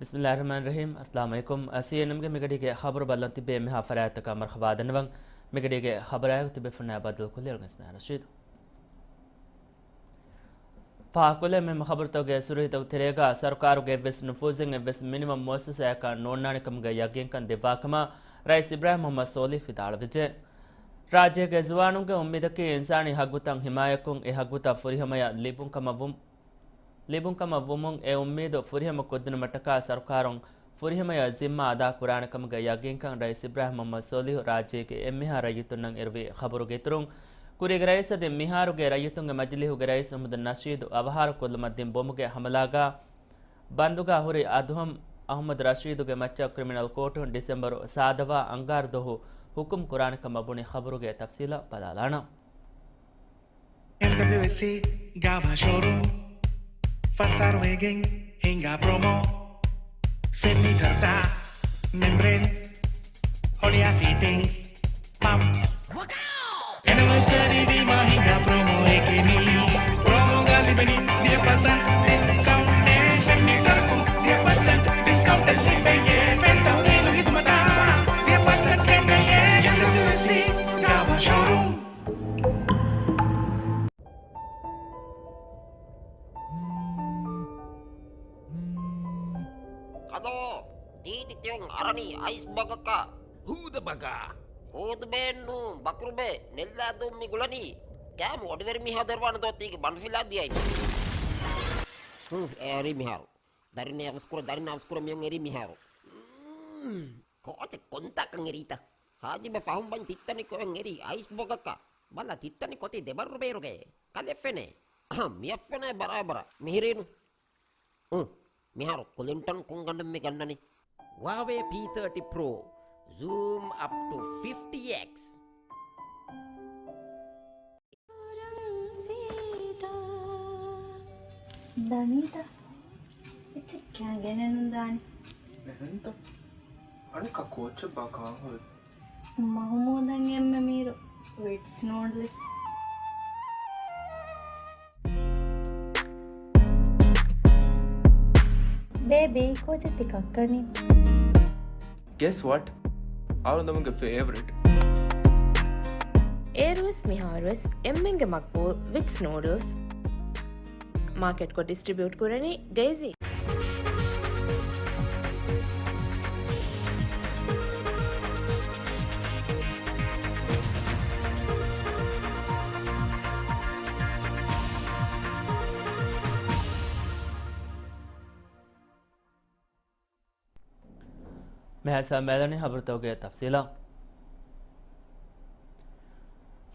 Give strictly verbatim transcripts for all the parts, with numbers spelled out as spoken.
ބިސްމިއްލާހިއްރަޙްމާނިއްރަޙީމް. އައްސަލާމު ޢަލައިކުމް. ސީއެންއެމްގެ މިގަޑީގެ ޚަބަރު ބަލަން ތިބޭ މިހާ ފަރާތްތަކަށް މަރުޙަބާ ދަންނަވަން. މިގަޑީގެ ޚަބަރާއެކު ތިބޭފުންނާ ބައްދަލުކޮށްލިއިރު އިސްމާ ރަޝީދު. ފާހަގަކޮށްލަން މި ޚަބަރުތަކުގެ ސުރުޚީތަކުގެ ތެރޭގަ، ސަރުކާރުގެ އެއްވެސް ނުފޫޒެއް އެއްވެސް މިނިވަން މުއައްސަސާއަކަށް ނޯންނާނެ ކަމުގެ ޔަގީންކަން ދެއްވާކަމަށް ރައީސް އިބްރާހިމް މުޙައްމަދު ޞޯލިޙް ވިދާޅުވެއްޖެ. ރާއްޖޭގެ ޒުވާނުންގެ އުއްމީދަކީ އިންސާނީ ހައްގުތައް ހިމާޔަތްކޮށް، އެ ހައްގުތައް ފުރިހަމަޔަށް ލިބުން ކަމަށް ވުން، ލިބުން ކަމަށް ވުމުން އެ އުއްމީދު ފުރިހަމަ ކޮށްދިނުމަށްޓަކާ ސަރުކާރުން ފުރިހަމަޔަށް ޒިންމާ އަދާ ކުރާނެ ކަމުގެ ޔަގީންކަން ރައީސް އިބްރާހިމް މުޙައްމަދު ޞޯލިޙު ރާއްޖޭގެ އެންމެހާ ރައްޔިތުންނަށް އެރުވި ޚަބަރުގެ އިތުރުން، ކުރީގެ ރައީސް އަދި މިހާރުގެ ރައްޔިތުންގެ މަޖިލީހުގެ ރައީސް އަޙްމަދު ނަޝީދު އަވަހާރަ ކޮށްލުމަށް ދިން ބޮމުގެ ހަމަލާގާ ބަންދުގާ ހުރި އަދުހަމް އަޙްމަދު ރަޝީދުގެ މައްޗަށް ކްރިމިނަލް ކޯޓުން ޑިސެމްބަރު ސާދަވާ އަންގާރަ ދުވަހު ޙުކުމް ކުރާނެ ކަމަށް ބުނި ޚަބަރުގެ ތަފްސީލަށް ބަލާލާނަން. އެމްޑަބްލިއުއެސްސީ ގާވާ ޝޯރޫމް، ފަސް އަހަރު ވެގެން ހިނގާ ޕްރޮމޯ. ފެން މީޓަރުތައް، މެމްބްރޭން، ހޮޅިއާ ފިޓިންގްސް، ޕަމްޕްސް. އެނިވަރސަރީ ވީމާ ހިނގާ ޕްރޮމޯއެކޭ މީ. ޕްރޮމޯގަ ލިބެނީ ވިހި ޕަސެންޓް ޑިސްކައުންޓެއް. ފެން މީޓަރަކުން ވިހި ޕަސެންޓް ޑިސްކައުންޓެއް ލިބެޔޭ. ފެން ތަހުލީލު ޚިދުމަތާ ވިހި ޕަސެންޓް ކެނޑެޔޭ. އެމްޑަބްލިއުއެސްސީ ގާވާ ޝޯރޫމް. ކަލޯ، ތީތި ތިޔޮން އަރަނީ އައިސް ބަގަކަށް. ހޫދަ ބަގާ. ހޫދު ބޭންނު، ބަކުރު ބޭ، ނެއްލާދޫން މި ގުޅަނީ. ކާމު އޮޑިވެރި މީހާ ދޮރުވާނެ ދޯ ތީގެ ބަނޑު ފިލާ ދިޔައި. ހު، އެރީ މިހާރު. ދަރިން އަވަސްކުރ، ދަރިން އަވަސްކުރ މިޔޮން އެރީ މިހާރު. މް، ކޯޗެއް ކޮންތާކަން އެރީތަ؟ ހާޖިބަ ފަހުން ބަން ތިއްތަނި ކޮއެން އެރީ އައިސް ބޮގަކަށް. ބަލަ ތިއްތަނި ކޮތި ދެބަރު ބޭރުގައޭ. ކަލެ ފެނޭ. އަހަ، މިއަށް ފެނޭ ބަރާބަރަށް. މިހިރީނު. އު، މިހާރު ކުލިންޓަން ކޮންގަނޑެއް މި ގަންނަނީ؟ ހުއާވޭ ޕީ ތާޓީ ޕްރޯ. ޒޫމް އަޕް ޓު ފިފްޓީ އެކްސް. ދަނީތަ؟ އެއްޗެއް ކިޔާ ގެނެއް ނުދާނެ. އެހެންތަ؟ އަނެއްކާ ކޯޗެއްބާ ކާން ހުރި؟ މަހުމޫދަށް އެންމެ މީރު ވިޓްސް ނޫޑްލްސް. ބޭބީ، ކޯޗެއް ތި ކައްކަނީ؟ Guess what? އަޅުގަނޑުގެ ފޭވަރިޓް. އޭރުވެސް މިހާރުވެސް އެންމެންގެ މަގްބޫލް ވިޓްސް ނޫޑްލްސް. މާކެޓްކޮށް ޑިސްޓްރިބިއުޓް ކުރަނީ ޑޭޒީ. މިހާތަނަށް މިއަދު ޚަބަރުތަކުގެ ތަފްސީލަށް.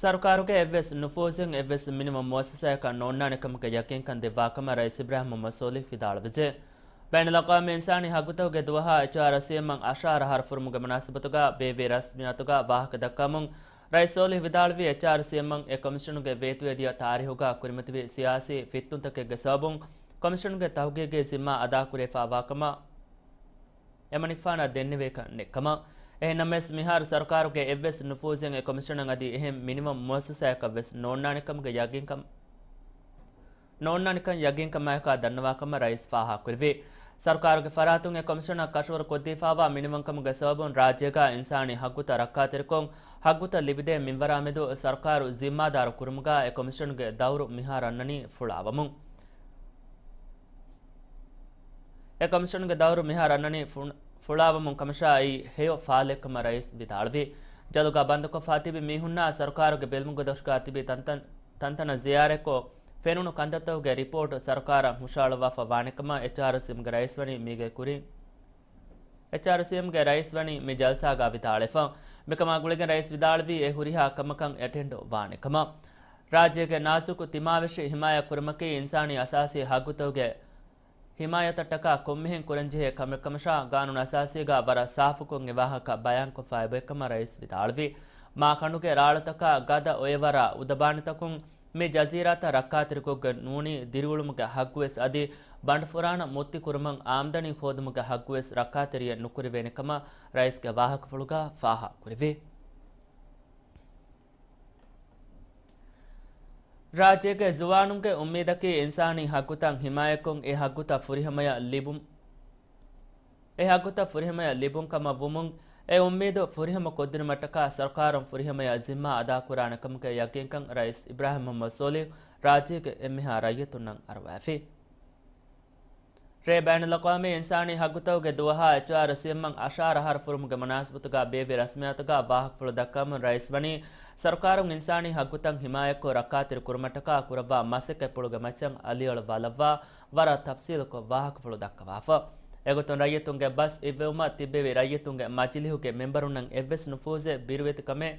ސަރުކާރުގެ އެއްވެސް ނުފޫޒެއް އެއްވެސް މިނިވަން މުއައްސަސާއަކަށް ނޯންނާނެ ކަމުގެ ޔަގީންކަން ދެއްވާކަމަށް ރައީސް އިބްރާހިމް މުޙައްމަދު ޞޯލިޙް ވިދާޅުވެއްޖެ. ބައިނަލްއަޤްވާމީ އިންސާނީ ހައްގުތަކުގެ ދުވަހާ އެޗްއާރްސީއެމް އަށާރަ އަހަރު ފުރުމުގެ މުނާސަބަތުގަ ބޭއްވި ރަސްމިއްޔާތުގަ ވާހަކަ ދައްކަމުން، ރައީސް ޞޯލިޙް ވިދާޅުވީ، އެޗްއާރްސީއެމްއަށް އެ ކޮމިޝަނުގެ ވޭތުވެދިޔަ ތާރީހުގަ ކުރިމަތިވި ސިޔާސީ ފިއްތުންތަކެއްގެ ސަބަބުން ކޮމިޝަނުގެ ތަހުގީގީ ޒިންމާ އަދާކުރެވިފައިވާކަމަށް އެމަނިކުފާނަށް ދެންނެވިކަން ނެތްކަމަށް. އެހެންނަމަވެސް، މިހާރު ސަރުކާރުގެ އެއްވެސް ނުފޫޒެއް އެ ކޮމިޝަނަށް އަދި އެހެން މިނިވަން މުއައްސަސާއަކަށްވެސް ނޯންނާނެ ކަމުގެ ޔަގީންކަން، ނޯންނާނެކަން ޔަގީންކަމާއެކާ ދަންނަވާކަމަށް ރައީސް ފާހަގަކުރެއްވި. ސަރުކާރުގެ ފަރާތުން އެ ކޮމިޝަނަށް ކަށަވަރު ކޮށްދީފައިވާ މިނިވަންކަމުގެ ސަބަބުން ރާއްޖޭގަ އިންސާނީ ހައްގުތައް ރައްކާތެރިކޮށް، ހައްގުތައް ލިބިދޭ މިންވަރާމެދު ސަރުކާރު ޒިންމާދާރު ކުރުމުގަ އެ ކޮމިޝަނުގެ ދައުރު މިހާރު އަންނަނީ ފުޅާވަމުން. އެ ކޮމިޝަނުގެ ދައުރު މިހާރު އަންނަނީ ފު-، ފުޅާވަމުން ކަމަށާ އެއީ ހެޔޮ ފާލެއްކަމަށް ރައީސް ވިދާޅުވި. ޖަލުގަ ބަންދުކޮށްފަ ތިބި މީހުންނާ ސަރުކާރުގެ ބެލުމުގެ ދޮށުގަ ތިބި ތަންތަން، ތަންތަނަށް ޒިޔާރަތްކޮށް، ފެނުނު ކަންތައްތަކުގެ ރިޕޯޓް ސަރުކާރަށް ހުށަހަޅުއްވާފަ ވާނެކަމަށް އެޗްއާރްސީއެމްގެ ރައީސް ވަނީ މީގެ ކުރިން، އެޗްއާރްސީއެމްގެ ރައީސް ވަނީ މި ޖަލްސާގަ ވިދާޅުވެފަ. މިކަމާ ގުޅިގެން ރައީސް ވިދާޅުވީ އެ ހުރިހާ ކަމަކަށް އެޓެންޑް ވާނެ ކަމަށް. ރާއްޖޭގެ ނާޒުކު ތިމާވެށި ހިމާޔަތް ކުރުމަކީ އިންސާނީ އަސާސީ ހައްގުތަކުގެ ހިމާޔަތަށްޓަކާ ކޮންމެހެން ކުރަންޖެހޭ ކަމެއް ކަމަށާ، ގާނޫނު އަސާސީގަ ވަރަށް ސާފުކޮށް އެ ވާހަކަ ބަޔާންކޮށްފަ އެބައޮތްކަމަށް ރައީސް ވިދާޅުވި. މާ ކަނޑުގެ ރާޅުތަކާ ގަދަ އޮއެވަރާ އުދަބާނިތަކުން މި ޖަޒީރާތައް ރައްކާތެރިކޮށްގެން ނޫނީ ދިރިއުޅުމުގެ ހައްގުވެސް އަދި ބަނޑުފުރާނަ މުއްތި ކުރުމަށް އާމްދަނީ ހޯދުމުގެ ހައްގުވެސް ރައްކާތެރިއެއް ނުކުރެވޭނެ ކަމަށް ރައީސްގެ ވާހަކަފުޅުގަ ފާހަގަކުރެވި. ރާއްޖޭގެ ޒުވާނުންގެ އުއްމީދަކީ އިންސާނީ ހައްގުތައް ހިމާޔަތްކޮށް، އެ ހައްގުތައް ފުރިހަމަޔަށް ލިބުން، އެ ހައްގުތައް ފުރިހަމަޔަށް ލިބުން ކަމަށް ވުމުން، އެ އުއްމީދު ފުރިހަމަ ކޮށްދިނުމަށްޓަކާ ސަރުކާރުން ފުރިހަމަޔަށް ޒިންމާ އަދާކުރާނެ ކަމުގެ ޔަގީންކަން ރައީސް އިބްރާހިމް މުހައްމަދު ސޯލިހު ރާއްޖޭގެ އެންމެހާ ރައްޔިތުންނަށް އަރުވައިފި. ރޭ ބައިނަލްއަޤްވާމީ އިންސާނީ ހައްގުތަކުގެ ދުވަހާ އެޗްއާރްސީއެމް އަށާރަ އަހަރު ފުރުމުގެ މުނާސަބަތުގަ ބޭއްވި ރަސްމިއްޔާތުގަ ވާހަކަފުޅު ދައްކަމުން ރައީސް ވަނީ، ސަރުކާރުން އިންސާނީ ހައްގުތައް ހިމާޔަތްކޮށް ރައްކާތެރި ކުރުމަށްޓަކާ ކުރައްވާ މަސައްކަތްޕުޅުގެ މައްޗަށް އަލިއަޅުވާލައްވާ ވަރަށް ތަފްސީލުކޮށް ވާހަކަފުޅު ދައްކަވާފަ. އެގޮތުން ރައްޔިތުންގެ ބަސް އިއްވެވުމަށް ތިއްބެވި ރައްޔިތުންގެ މަޖިލީހުގެ މެމްބަރުންނަށް އެއްވެސް ނުފޫޒެއް ބިރުވެތިކަމެއް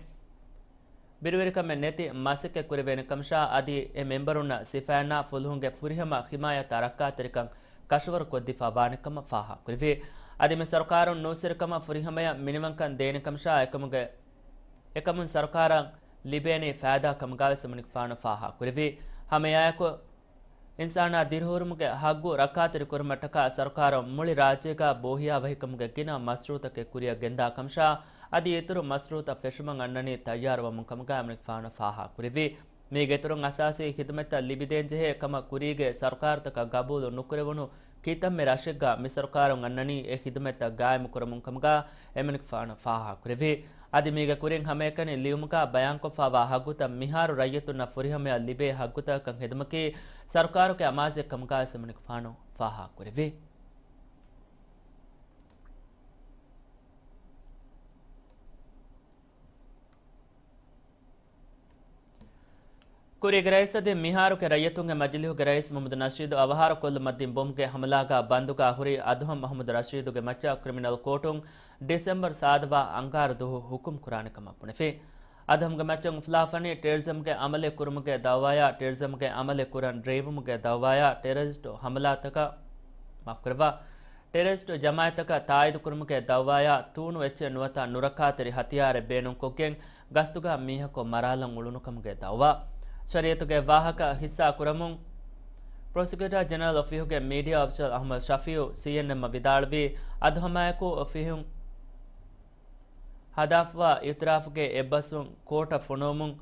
ބިރުވެރިކަމެއް ނެތި މަސައްކަތް ކުރެވޭނެ ކަމަށާ، އަދި އެ މެމްބަރުންނަށް ސިފައިންނާ ފުލުހުންގެ ފުރިހަމަ ހިމާޔަތާ ރައްކާތެރިކަން ކަށަވަރު ކޮށްދީފާ ވާނެ ކަމަށް ފާހަގަކުރެވި. އަދި މި ސަރުކާރުން ނޫސްވެރިކަމަށް ފުރިހަމަޔަށް މިނިވަންކަން ދޭނެ ކަމަށާ، އެކަމުގެ، އެކަމުން ސަރުކާރަށް ލިބޭނީ ފައިދާ ކަމުގަވެސް އެމަނިކުފާނު ފާހަގަކުރެވި. ހަމައެއާއެކު، އިންސާނާ ދިރިހުރުމުގެ ހައްގު ރައްކާތެރި ކުރުމަށްޓަކާ ސަރުކާރުން މުޅި ރާއްޖޭގަ ބޯހިޔާވަހިކަމުގެ ގިނަ މަސްރޫތަކެއް ކުރިއަށް ގެންދާ ކަމަށާ، އަދި އިތުރު މަސްރޫތައް ފެށުމަށް އަންނަނީ ތައްޔާރުވަމުން ކަމުގަ އެމަނިކުފާނު ފާހަގަކުރެއްވި. މީގެ އިތުރުން އަސާސީ ޚިދުމަތްތައް ލިބިދޭންޖެހޭ ކަމަށް ކުރީގެ ސަރުކާރުތަކަށް ގަބޫލު ނުކުރެވުނު ކިތަންމެ ރަށެއްގަ މި ސަރުކާރުން އަންނަނީ އެ ޚިދުމަތްތައް ގާއިމުކުރަމުން ކަމުގަ އެމަނިކުފާނު ފާހަގަކުރެއްވި. އަދި މީގެ ކުރިން ހަމައެކަނި ލިޔުމުގަ ބަޔާންކޮށްފާވާ ހައްގުތައް މިހާރު ރައްޔިތުންނަށް ފުރިހަމަޔަށް ލިބޭ ހައްގުތަކަކަށް ހެދުމަކީ ސަރުކާރުގެ އަމާޒެއް ކަމުގަވެސް އެމަނިކުފާނު ފާހަގަކުރެއްވި. ކުރީގެ ރައީސް އަދި މިހާރުގެ ރައްޔިތުންގެ މަޖިލީހުގެ ރައީސް މުހައްމަދު ނަޝީދު އަވަހާރަކޮށްލުމަށް ދިން ބޮމްގެ ހަމަލާގަ ބަންދުގަ ހުރި އަދުހަމް އަހުމަދު ރަޝީދުގެ މައްޗަށް ކްރިމިނަލް ކޯޓުން ޑިސެމްބަރު ސާދަވާ އަންގާރަ ދުވަހު ހުކުމް ކުރާނެ ކަމަށް ބުނެފި. އަދުހަމްގެ މައްޗަށް އުފުލާފަނީ ޓެރަރިޒަމްގެ އަމަލެއް ކުރުމުގެ ދައުވާޔާ، ޓެރަރިޒަމްގެ އަމަލެއް ކުރަން ޑްރައިވުމުގެ ދައުވާޔާ، ޓެރަރިސްޓު ހަމަލާތަކަށް، މާފުކުރައްވާ، ޓެރަރިސްޓު ޖަމާއަތްތަކަށް ތާއީދުކުރުމުގެ ދައުވާޔާ، ތޫނު އެއްޗެއް ނުވަތަ ނުރައްކާތެރި ހަތިޔާރެއް ބޭނުންކޮށްގެން، ގަސްތުގަ މީހަކު މަރާލަން އުޅުނުކަމުގެ ދައުވާ. ޝަރީއަތުގެ ވާހަކަ ހިއްސާ ކުރަމުން، ޕްރޮސިކިއުޓާ ޖެނެރަލް އޮފީހުގެ މީޑިއާ އޮފިޝަލް އަޙްމަދު ޝަފީއު ސީއެންއެމްއަށް ވިދާޅުވީ، އަދުހަމާއެކު އޮފީހުން ހަދާފަވާ އިއުތިރާފުގެ އެއްބަސްވުން ކޯޓަށް ފޮނުވަމުން،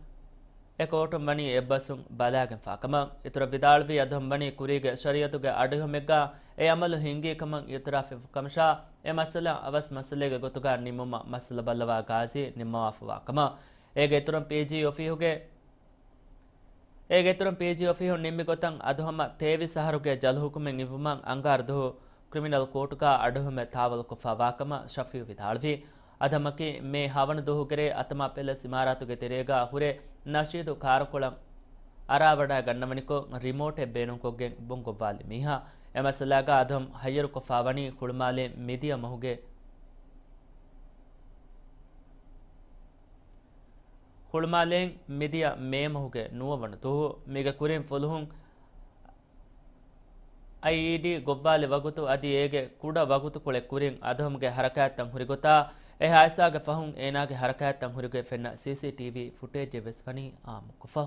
އެ ކޯޓުން ވަނީ އެއްބަސްވުން ބަލާގެންފާ ކަމަށް. އިތުރަށް ވިދާޅުވީ، އަދުހަމް ވަނީ ކުރީގެ ޝަރީއަތުގެ އަޑުއެހުމެއްގަ އެ އަމަލު ހިންގީ ކަމަށް އިއުތިރާފެއް ކަމަށާ، އެ މައްސަލަ އަވަސް މައްސަލައެއްގެ ގޮތުގަ ނިންމުމަށް މައްސަލަ ބައްލަވާ ގާޒީ ނިންމަވާފަވާ ކަމަށް. އޭގެ އިތުރުން ޕީޖީ އޮފީހުގެ، އޭގެ އިތުރުން ޕީޖީ އޮފީހުން ނިންމި ގޮތަށް އަދުހަމަށް ތޭވީސް އަހަރުގެ ޖަލު ހުކުމެއް އިއްވުމަށް އަންގާރަ ދުވަހު ކްރިމިނަލް ކޯޓުގަ އަޑުއެހުމެއް ތާވަލުކޮށްފާ ވާކަމަށް ޝަފީއު ވިދާޅުވި. އަދުހަމަކީ މޭ ހަވަނަ ދުވަހުގެ ރޭ އަތަމާ ޕެލެސް އިމާރާތުގެ ތެރޭގަ ހުރެ ނަޝީދު ކާރުކޮޅަށް އަރާވަޑައިގަންނަވަނިކޮށް، ރިމޯޓެއް ބޭނުންކޮށްގެން ބޮން ގޮއްވާލި މީހާ. އެ މައްސަލާގަ އަދުހަމް ހައްޔަރުކޮށްފާ ވަނީ ހުޅުމާލޭ މިދިޔަ މަހުގެ، ހުޅުމާލޭން މިދިޔަ މޭ މަހުގެ ނުވަ ވަނަ ދުވަހު. މީގެ ކުރިން ފުލުހުން އައިއީޑީ ގޮއްވާލި ވަގުތު އަދި އޭގެ ކުޑަ ވަގުތުކޮޅެއް ކުރިން އަދުހަމްގެ ހަރަކާތްތައް ހުރިގޮތާ، އެ ހާދިސާގެ ފަހުން އޭނާގެ ހަރަކާތްތައް ހުރިގޮތް ފެންނަ ސީސީޓީވީ ފުޓޭޖެއް ވެސް ވަނީ އާއްމުކޮށްފަ.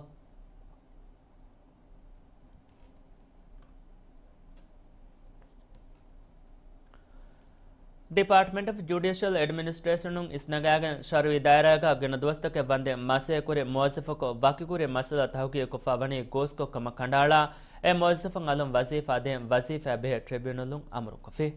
ޑިޕާޓްމަންޓް އޮފް ޖުޑިޝަލް އެޑްމިނިސްޓްރޭޝަނުން އިސްނަގާގެން ޝަރުއީ ދާއިރާގަ ގިނަ ދުވަސްތަކެއް ވަންދެން މަސައްކަތް ކުރި މުވައްޒަފަކު ވަކިކުރި މައްސަލަ ތަހުގީގުކޮށްފަ ވަނީ ގޯސްކޮށް ކަމަށް ކަނޑައަޅާ، އެ މުވައްޒަފަށް އަލުން ވަޒީފާ ދޭން ވަޒީފާއާ ބެހޭ ޓްރިބިއުނަލުން އަމުރުކޮށްފި.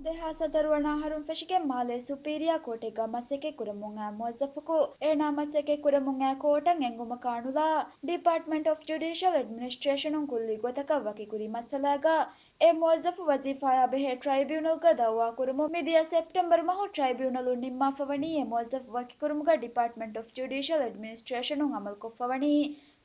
ދެހާސް ހަތަރު ވަނަ އަހަރުން ފެށިގެން މާލޭ ސުޕީރިއާ ކޯޓެއްގަ މަސައްކަތް ކުރަމުން އައި މުވައްޒަފަކު އޭނާ މަސައްކަތް ކުރަމުން އައި ކޯޓަށް އެންގުމަށް ކާނުލާ، ޑިޕާޓްމަންޓް އޮފް ޖުޑިޝަލް އެޑްމިނިސްޓްރޭޝަނުން ކުއްލި ގޮތަކަށް ވަކިކުރި މައްސަލާގަ އެ މުވައްޒަފު ވަޒީފާއާ ބެހޭ ޓްރައިބިއުނަލްގަ ދައުވާ ކުރުމުން މިދިޔަ ސެޕްޓެމްބަރު މަހު ޓްރައިބިއުނަލުން ނިންމާފަ ވަނީ އެ މުވައްޒަފު ވަކިކުރުމުގަ ޑިޕާޓްމަންޓް އޮފް ޖުޑިޝަލް އެޑްމިނިސްޓްރޭޝަނުން އަމަލުކޮށްފަ ވަނީ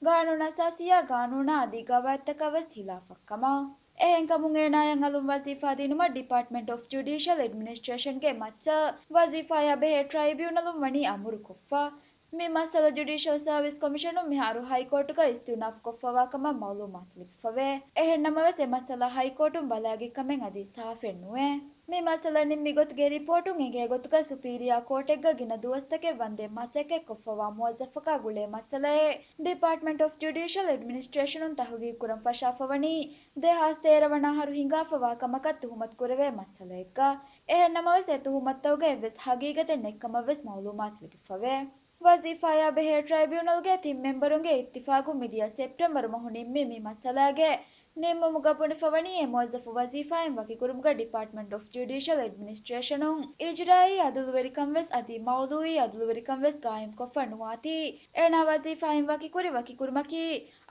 ގާނޫނު އަސާސީއާ ގާނޫނާ އަދި ގަވާއިދުތަކަށް ވެސް ހިލާފަށް ކަމަށް. އެހެންކަމުން އޭނާޔަށް އަލުން ވަޒީފާ ދިނުމަށް ޑިޕާޓްމަންޓް އޮފް ޖުޑިޝަލް އެޑްމިނިސްޓްރޭޝަންގެ މައްޗަށް ވަޒީފާއާ ބެހޭ ޓްރައިބިއުނަލުން ވަނީ އަމުރުކޮށްފަ. މި މައްސަލަ ޖުޑިޝަލް ސާވިސް ކޮމިޝަނުން މިހާރު ހައިކޯޓުގަ އިސްތިއުނާފުކޮށްފަވާ ކަމަށް މައުލޫމާތު ލިބިފަވޭ. އެހެން ނަމަވެސް، އެ މައްސަލަ ހައިކޯޓުން ބަލައިގެން ކަމެއް އަދި ސާފެއް ނުވޭ. މި މައްސަލަ ނިންމި ގޮތުގެ ރިޕޯޓުން އެނގޭ ގޮތުގަ ސުޕީރިއާ ކޯޓެއްގަ ގިނަ ދުވަސްތަކެއް ވަންދެން މަސައްކަތްކޮށްފަވާ މުވައްޒަފަކާ ގުޅޭ މައްސަލައެއް ޑިޕާޓްމަންޓް އޮފް ޖުޑިޝަލް އެޑްމިނިސްޓްރޭޝަނުން ތަހުގީގު ކުރަން ފަށާފަވަނީ ދެހާސް ތޭރަ ވަނަ އަހަރު ހިނގާފަވާ ކަމަކަށް ތުހުމަތު ކުރެވޭ މައްސަލައެއްގަ. އެހެން ނަމަވެސް، އެ ތުހުމަތުތަކުގަ އެއްވެސް ހަގީގަތެއް ނެތްކަމަށް ވެސް މައުލޫމާތު ލިބިފަވޭ. ވަޒީފާއާ ބެހޭ ޓްރައިބިއުނަލްގެ ތިން މެމްބަރުންގެ އިއްތިފާގުން މިދިޔަ ސެޕްޓެމްބަރު މަހު ނިންމި މި މައްސަލާގެ ނިންމުމުގަ ބުނެފަވަނީ އެ މުވައްޒަފު ވަޒީފާއިން ވަކިކުރުމުގަ ޑިޕާޓްމަންޓް އޮފް ޖުޑިޝަލް އެޑްމިނިސްޓްރޭޝަނުން އިޖްރާއީ އަދުލުވެރިކަން ވެސް އަދި މައުޟޫޢީ އަދުލުވެރިކަން ވެސް ގާއިމްކޮށްފަ ނުވާތީ، އޭނާ ވަޒީފާއިން ވަކިކުރި ވަކިކުރުމަކީ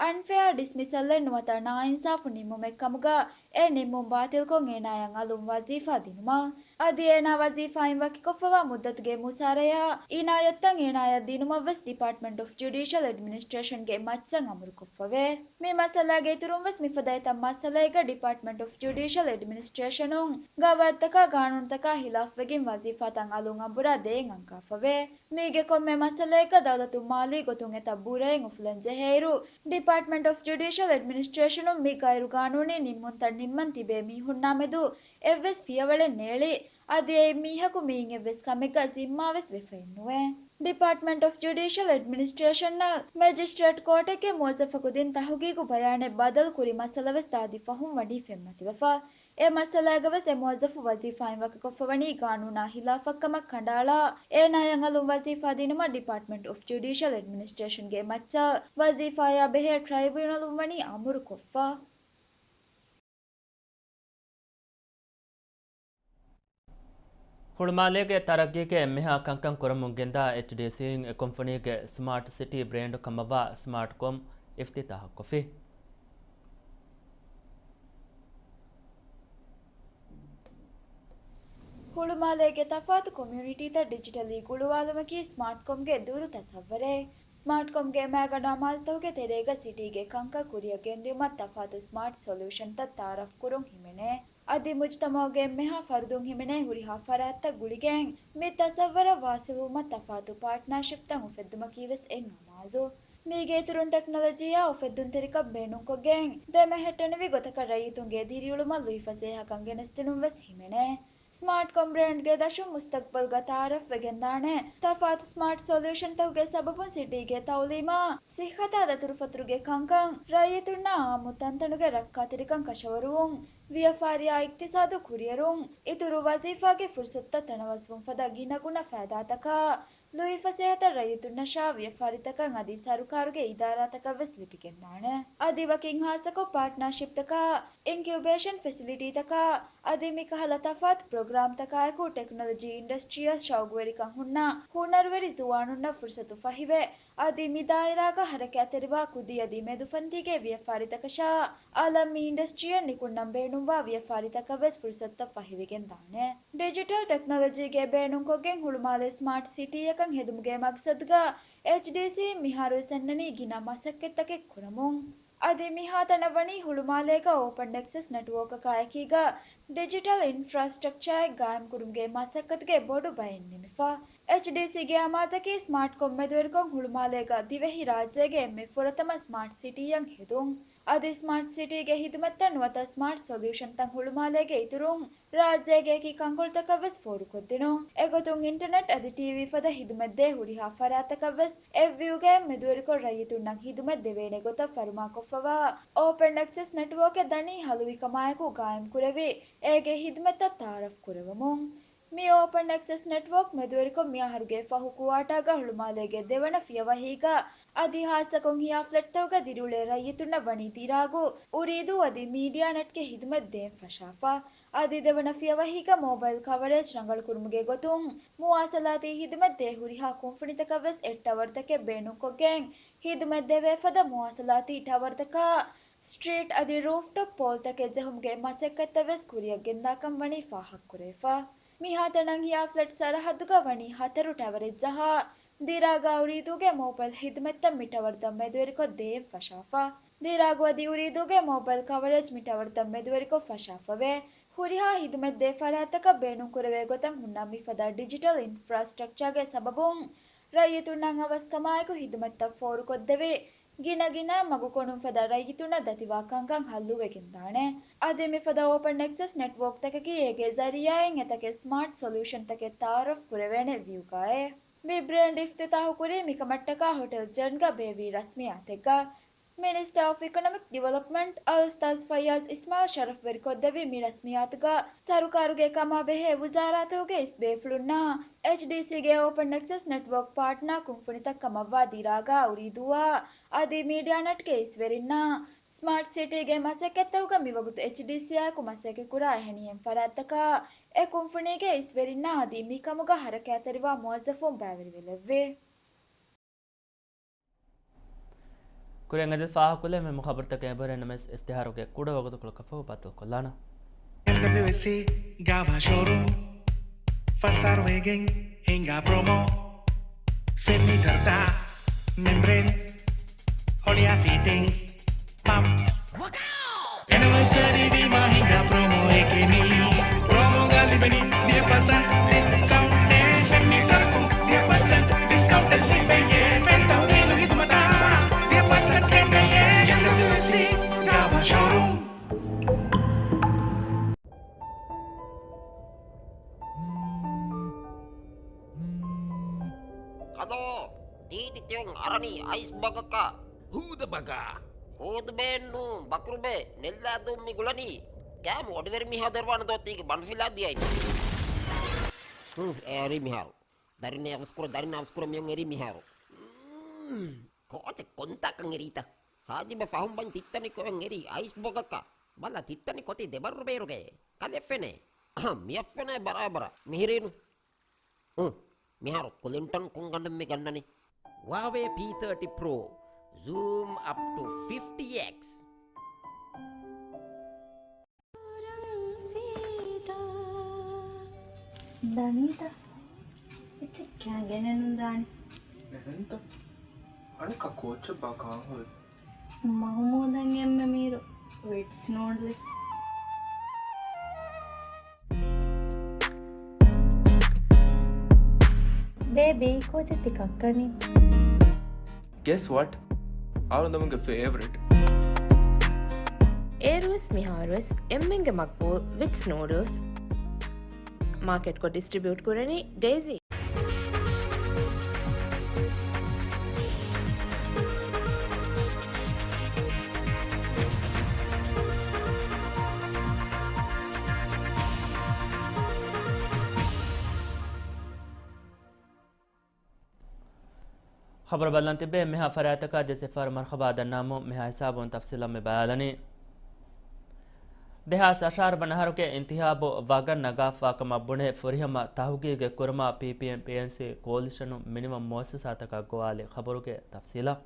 އަންފެއާ ޑިސްމިސަލްއެއް ނުވަތަ ނާއިންސާފު ނިންމުމެއް ކަމުގަ، އެ ނިންމުން ބާތިލްކޮށް އޭނާޔަށް އަލުން ވަޒީފާ ދިނުމަށް. އަދި އޭނާ ވަޒީފާއިން ވަކިކޮށްފަވާ މުއްދަތުގެ މުސާރަޔާ އިނާޔަތްތައް އޭނާޔަށް ދިނުމަށް ވެސް ޑިޕާޓްމަންޓް އޮފް ޖުޑިޝަލް އެޑްމިނިސްޓްރޭޝަންގެ މައްޗަށް އަމުރުކޮށްފަވޭ. މި މައްސަލާގެ އިތުރުން ވެސް މިފަދަ އެތައް މައްސަލައެއްގަ ޑިޕާޓްމަންޓް އޮފް ޖުޑިޝަލް އެޑްމިނިސްޓްރޭޝަނުން ގަވާއިދުތަކާ ގާނޫނުތަކާ ހިލާފްވެގެން ވަޒީފާތައް އަލުން އަނބުރާ ދޭން އަންގާފަވޭ. މީގެ ކޮންމެ މައްސަލައެއްގަ ދައުލަތުން މާލީ ގޮތުން އެތައް ބުރައެއް އުފުލަން ޖެހޭއިރު، ޑިޕާޓްމަންޓް އޮފް ޖުޑިޝަލް އެޑްމިނިސްޓްރޭޝަނުން މި ޣައިރުގާނޫނީ ނިންމުންތައް ނިންމަން ތިބޭ މީހުންނާ މެދު އެއްވެސް ފިޔަވަޅެއް ނޭޅި، އަދި އެއް މީހަކު މިއިން އެއްވެސް ކަމެއްގަ ޒިންމާވެސް ވެފައެއްނުވޭ. ޑިޕާޓްމަންޓް އޮފް ޖުޑިޝަލް އެޑްމިނިސްޓްރޭޝަންއަށް މެޖިސްޓްރޭޓް ކޯޓެއްގެ މުވައްޒަފަކު ދިން ތަހުގީގު ބަޔާނެއް ބަދަލު ކުރި މައްސަލަވެސް ދާދި ފަހުން ވަނީ ފެންމަތިވެފަ. އެ މައްސަލާގަވެސް އެ މުވައްޒަފު ވަޒީފާއިން ވަކިކޮށްފަވަނީ ގާނޫނާ ހިލާފަށްކަމަށް ކަނޑައަޅާ، އޭނާޔަށް އަލުން ވަޒީފާ ދިނުމަށް ޑިޕާޓްމަންޓް އޮފް ޖުޑިޝަލް އެޑްމިނިސްޓްރޭޝަންގެ މައްޗަށް ވަޒީފާޔާ ބެހޭ ޓްރައިބިއުނަލުން ވަނީ އަމުރުކޮށްފަ. ހުޅުމާލޭގެ ތަރައްގީގެ އެންމެހާ ކަންކަން ކުރަމުން ގެންދާ އެޗްޑީސީން އެ ކުންފުނީގެ ސްމާޓް ސިޓީ ބްރޭންޑު ކަމަށްވާ ސްމާޓްކޮމް އިފްތިތާޙަކޮށްފި. ހުޅުމާލޭގެ ތަފާތު ކޮމިއުނިޓީތައް ޑިޖިޓަލީ ގުޅުވާލުމަކީ ސްމާޓްކޮމްގެ ދުރު ތަސައްވަރެއް. ސްމާޓްކޮމްގެ މައިގަނޑު އަމާޒުތަކުގެ ތެރޭގަ ސިޓީގެ ކަންކަން ކުރިއަށް ގެންދިއުމަށް ތަފާތު ސްމާޓް ސޮލިއުޝަންތައް ތައާރަފް ކުރުން ހިމެނޭ. އަދި މުޖުތަމަޢުގެ އެންމެހާ ފަރުދުން ހިމެނޭ ހުރިހާ ފަރާތްތައް ގުޅިގެން މި ތަސައްވަރަށް ވާސިލްވުމަށް ތަފާތު ޕާޓްނާޝިޕްތައް އުފެއްދުމަކީ ވެސް އެއް އަމާޒު. މީގެ އިތުރުން ޓެކްނޮލޮޖީއާ އުފެއްދުންތެރިކަން ބޭނުންކޮށްގެން ދެމެހެއްޓެނިވި ގޮތަކަށް ރައްޔިތުންގެ ދިރިއުޅުމަށް ލުއިފަސޭހަކަން ގެނެސްދިނުން ވެސް ހިމެނޭ. ސްމާޓްކޮމް ބްރޭންޑްގެ ދަށުން މުސްތަޤްބަލްގަ ތައާރަފްވެގެންދާނެ ތަފާތު ސްމާޓް ސޮލިއުޝަންތަކުގެ ސަބަބުން ސިޓީގެ ތައުލީމާ ސިއްހަތާ ދަތުރުފަތުރުގެ ކަންކަން، ރައްޔިތުންނާ އާއްމު ތަންތަނުގެ ރައްކާތެރިކަން ކަށަވަރުވުން، ވިޔަފާރިއާ އިޤްތިޞާދު ކުރިއެރުން، އިތުރު ވަޒީފާގެ ފުރުޞަތުތައް ތަނަވަސްވުން ފަދަ ގިނަގުނަ ފައިދާތަކާ، ލުއިފަސޭހަތައް ރައްޔިތުންނަށާ ވިޔަފާރިތަކަށް އަދި ސަރުކާރުގެ އިދާރާތަކަށް ވެސް ލިބިގެންދާނެ. އަދި ވަކިން ހާއްސަކޮށް ޕާޓްނާޝިޕްތަކާ، އިންކިއުބޭޝަން ފެސިލިޓީތަކާ، އަދި މިކަހަލަ ތަފާތު ޕްރޮގްރާމްތަކާއެކު ޓެކްނޮލޮޖީ އިންޑަސްޓްރީއަށް ޝައުގުވެރިކަން ހުންނަ ހުނަރުވެރި ޒުވާނުންނަށް ފުރުޞަތު ފަހިވެ، އަދި މި ދާއިރާގަ ހަރަކާތްތެރިވާ ކުދި އަދި މެދުފަންތީގެ ވިޔަފާރިތަކަށާ، އަލަށް މި އިންޑަސްޓްރީއަށް ނިކުންނަން ބޭނުންވާ ވިޔަފާރިތަކަށް ވެސް ފުރުޞަތުތައް ފަހިވެގެންދާނެ. ޑިޖިޓަލް ޓެކްނޮލޮޖީގެ ބޭނުންކޮށްގެން ހުޅުމާލޭ ސްމާޓް ސިޓީއަކަށް ހެދުމުގެ މަގްސަދުގަ އެޗްޑީސީ މިހާރުވެސް އަންނަނީ ގިނަ މަސައްކަތްތަކެއް ކުރަމުން. އަދި މިހާތަނަށް ވަނީ ހުޅުމާލޭގަ އޯޕަން އެކްސެސް ނެޓްވޯކަކާ އެކީގަ ޑިޖިޓަލް އިންފްރާސްޓްރަކްޗާއެއް ގާއިމްކުރުމުގެ މަސައްކަތުގެ ބޮޑު ބައެއް ނިމިފަ. އެޗްޑީސީގެ އަމާޒަކީ ސްމާޓްކޮމް މެދުވެރިކޮށް ހުޅުމާލޭގަ ދިވެހި ރާއްޖޭގެ އެންމެ ފުރަތަމަ ސްމާޓް ސިޓީއަށް ހެދުން. އަދި ސްމާޓް ސިޓީގެ ހިދުމަތްތައް ނުވަތަ ސްމާޓް ސޮލިއުޝަންތައް ހުޅުމާލޭގެ އިތުރުން ރާއްޖޭގެ އެކި ކަންކޮޅުތަކަށް ވެސް ފޯރުކޮށްދިނުން. އެގޮތުން އިންޓަރނެޓް އަދި ޓީވީ ފަދަ ހިދުމަތްދޭ ހުރިހާ ފަރާތްތަކަށް ވެސް އެއްވިއުގައި މެދުވެރިކޮށް ރައްޔިތުންނަށް ހިދުމަތް ދެވޭނެ ގޮތަށް ފަރުމާކޮށްފަވާ އޯޕަން އެކްސެސް ނެޓްވޯކެއް ދަނީ ހަލުވިކަމާއެކު ގާއިމްކުރެވި، އޭގެ ހިދުމަތްތައް ތައާރަފް ކުރެވެމުން. މި އޯޕަން އެކްސެސް ނެޓްވޯކް މެދުވެރިކޮށް މިއަހަރުގެ ފަހު ކުއާޓާގަ ހުޅުމާލޭގެ ދެވަނަ ފިޔަވަހީގަ އަދި ހާއްސަކޮށް ހިޔާ ފްލެޓްތަކުގަ ދިރިއުޅޭ ރައްޔިތުންނަށް ވަނީ ދިރާގު، އުރީދޫ އަދި މީޑިއާ ނެޓްގެ ހިދުމަތް ދޭން ފަށާފަ. އަދި ދެވަނަ ފިޔަވަހީގަ މޯބައިލް ކަވަރޭޖް ރަނގަޅުކުރުމުގެ ގޮތުން، މުވާސަލާތީ ހިދުމަތް ދޭ ހުރިހާ ކުންފުނިތަކަށް ވެސް އެއް ޓަވަރުތަކެއް ބޭނުންކޮށްގެން، ހިދުމަތް ދެވޭ ފަދަ މުވާސަލާތީ ޓަވަރުތަކާ، ސްޓްރީޓް އަދި ރޫފްޓޮޕް ޕޯލްތަކެއް ޖެހުމުގެ މަސައްކަތްތައް ވެސް ކުރިއަށް ގެންދާކަން ވަނީ ފާހަގަކުރެވިފަ. މިހާތަނަށް ހިޔާ ފްލެޓް ސަރަހައްދުގަ ވަނީ ހަތަރު ޓަވަރެއް ޖަހާ، ދިރާގާ އުރީދޫގެ މޯބައިލް ހިދުމަތްތައް މި ޓަވަރުތައް މެދުވެރިކޮށް ދޭން ފަށާފަ. ދިރާގު އަދި އުރީދޫގެ މޯބައިލް ކަވަރޭޖް މި ޓަވަރުތައް މެދުވެރިކޮށް ފަށާފަވޭ. ހުރިހާ ހިދުމަތްދޭ ފަރާތްތަކަށް ބޭނުންކުރެވޭ ގޮތަށް ހުންނަ މިފަދަ ޑިޖިޓަލް އިންފްރާސްޓްރަކްޗާގެ ސަބަބުން، ރައްޔިތުންނަށް އަވަސްކަމާއެކު ހިދުމަތްތައް ފޯރުކޮށްދެވި، ގިނަގިނަ މަގުކޮނުން ފަދަ ރައްޔިތުންނަށް ދަތިވާ ކަންކަން ހައްލުވެގެންދާނެ. އަދި މިފަދަ އޯޕަން އެކްސެސް ނެޓްވޯކްތަކަކީ އޭގެ ޒަރީއާއިން އެތަކެއް ސްމާޓް ސޮލިއުޝަންތަކެއް ތައާރަފް ކުރެވޭނެ ވިއުގައެއް. މި ބްރޭންޑް އިފްތިތާހުކުރީ މިކަމަށްޓަކާ ހޮޓެލް ޖެންގަ ބޭއްވި ރަސްމިއްޔާތެއްގަ. މިނިސްޓާ އޮފް އިކޮނޮމިކް ޑިވެލޮޕްމަންޓް އަލްއުސްތާޒް ފައްޔާޒް އިސްމާއިލް ޝަރަފްވެރިކޮށްދެއްވި މި ރަސްމިއްޔާތުގަ ސަރުކާރުގެ ކަމާ ބެހޭ ވުޒާރާތަކުގެ އިސް ބޭފުޅުންނާ، އެޗްޑީސީގެ އޯޕަން އެކްސެސް ނެޓްވޯކް ޕާޓްނާ ކުންފުނިތައް ކަމަށްވާ ދިރާގާ އުރީދޫއާ އަދި މީޑިއާ ނެޓްގެ އިސްވެރިންނާ، ސްމާޓް ސިޓީގެ މަސައްކަތްތަކުގަ މިވަގުތު އެޗްޑީސީއާއެކު މަސައްކަތްކުރާ އެހެނިހެން ފަރާތްތަކާ އެ ކުންފުނީގެ އިސްވެރިންނާ އަދި މިކަމުގަ ހަރަކާތްތެރިވާ މުވައްޒަފުން ބައިވެރިވެލެއްވި. ކުރިއަށް އެދި ފާހަގަކޮށްލެވޭ މި ޚަބަރުތަކެއް އެބަހުރޭ ނަމަވެސް އިސްތިހާރުގެ ކުޑަ ވަގުތުކޮޅަކަށްފަހު ބައްދަލުކޮށްލާނަން. އެމްޑަބްލިއުއެސްސީ ގާވާ ޝޯރޫމް ފަސް އަހަރު ވެގެން ހިނގާ ޕްރޮމޯ. ފެން މީޓަރުތައް، މެމްބްރޭން، ހޮޅިއާ ފިޓިންގްސް، ޕަމްޕްސް. އެނިވަރސަރީ ވީމާ ހިނގާ ޕްރޮމޯއެކޭ މީ. ޕްރޮމޯގަ ލިބެނީ ދިހަ ޕަސެންޓް ޑިސްކައުންޓެއް. ފެން މީޓަރަކުން ދިހަ ޕަސެންޓް ޑިސްކައުންޓެއް ލިބެޔޭ. ފެން ތަހުލީލު ހިދުމަތާ ދިހަ ޕަސެންޓް ކެނޑެޔޭ. އެމްޑަބްލިއުއެސްސީ ގާވާ ޝޯރޫމް. ކަލޯ، ތީތި ތިޔަން އަރަނީ އައިސް ބަގަކަށް. ހޫދަ ބަގާ. ހޫދު ބޭން ނޫން، ބަކުރު ބޭ، ނެއްލާ ދޫން މި ގުޅަނީ. ކާމު އޮޑިވެރި މިހާ ދެރުވާނެ ދޯ ތީގެ ބަނޑުފިލާ ދިޔައި. ހުން، އެ އަރި މިހާރު. ދަރިން އަވަސްކުރަ، ދަރިން އަވަސްކުރަ މިޔަން އެރީ މިހާރު. މް، ކޯޗެއް ކޮންތާކަން އެރީތަ؟ ހާޖިބެ ފަހުން ބަން ތިއްތަނި ކޮއެން އެރީ އައިސް ބޮގަކަށް. ބަލަ ތިއްތަނި ކޮތި ދެބައްރު ބޭރުގެ. ކަލެ ފެނޭ. އަހަ، މިއަށް ފެނޭ ބަރާބަރަށް. މިހިރީނު. އު، މިހާރު ކުލިންޓަން ކޮންގަނޑެއް މި ގަންނަނީ؟ ހުއާވޭ ޕީ ތާޓީ ޕްރޯ. ޒޫމް އަޕް ޓު ފިފްޓީ އެކްސް. ދަނީތަ؟ އެއްޗެއް ކާގެނެއް ނުދާނެ. އެހެންތަ؟ އަނެއްކާ ކޯއްޗެއްބާ ކާން ހުރީ؟ މަހުމޫދަށް އެންމެ މީރު ވިޓްސް ނޫޑްލްސް. ބޭބީ، ކޯޗެއް ތި ކައްކަނީ؟ Guess what? އަޅުގަނޑުގެ ފޭވަރިޓް. އޭރުވެސް މިހާރުވެސް އެންމެންގެ މަގްބޫލް ވިޓްސް ނޫޑްލްސް. މާކެޓްކޮށް ޑިސްޓްރިބިއުޓް ކުރަނީ ޑޭޒީ. ޚަބަރު ބަލަން ތިބޭ މިހާ ފަރާތަކާ ދެ ސިފަރު މަރްޙަބާ ދަންނާމު މިހާ ހިސާބުން ތަފްސީލަށް މި ބަޔާލަނީ. ދެހާސް އަށާރަ ވަނަ އަހަރުގެ އިންތިހާބު ވަގަށް ނަގާފާކަމަށް ބުނެ ފުރިހަމަ ތަހުގީގެއް ކުރުމަށް ޕީޕީއެމް ޕީއެންސީ ކޯލިޝަނުން މިނިވަން މުއައްސަސާތަކަށް ގޮވާލި ޚަބަރުގެ ތަފްސީލަށް.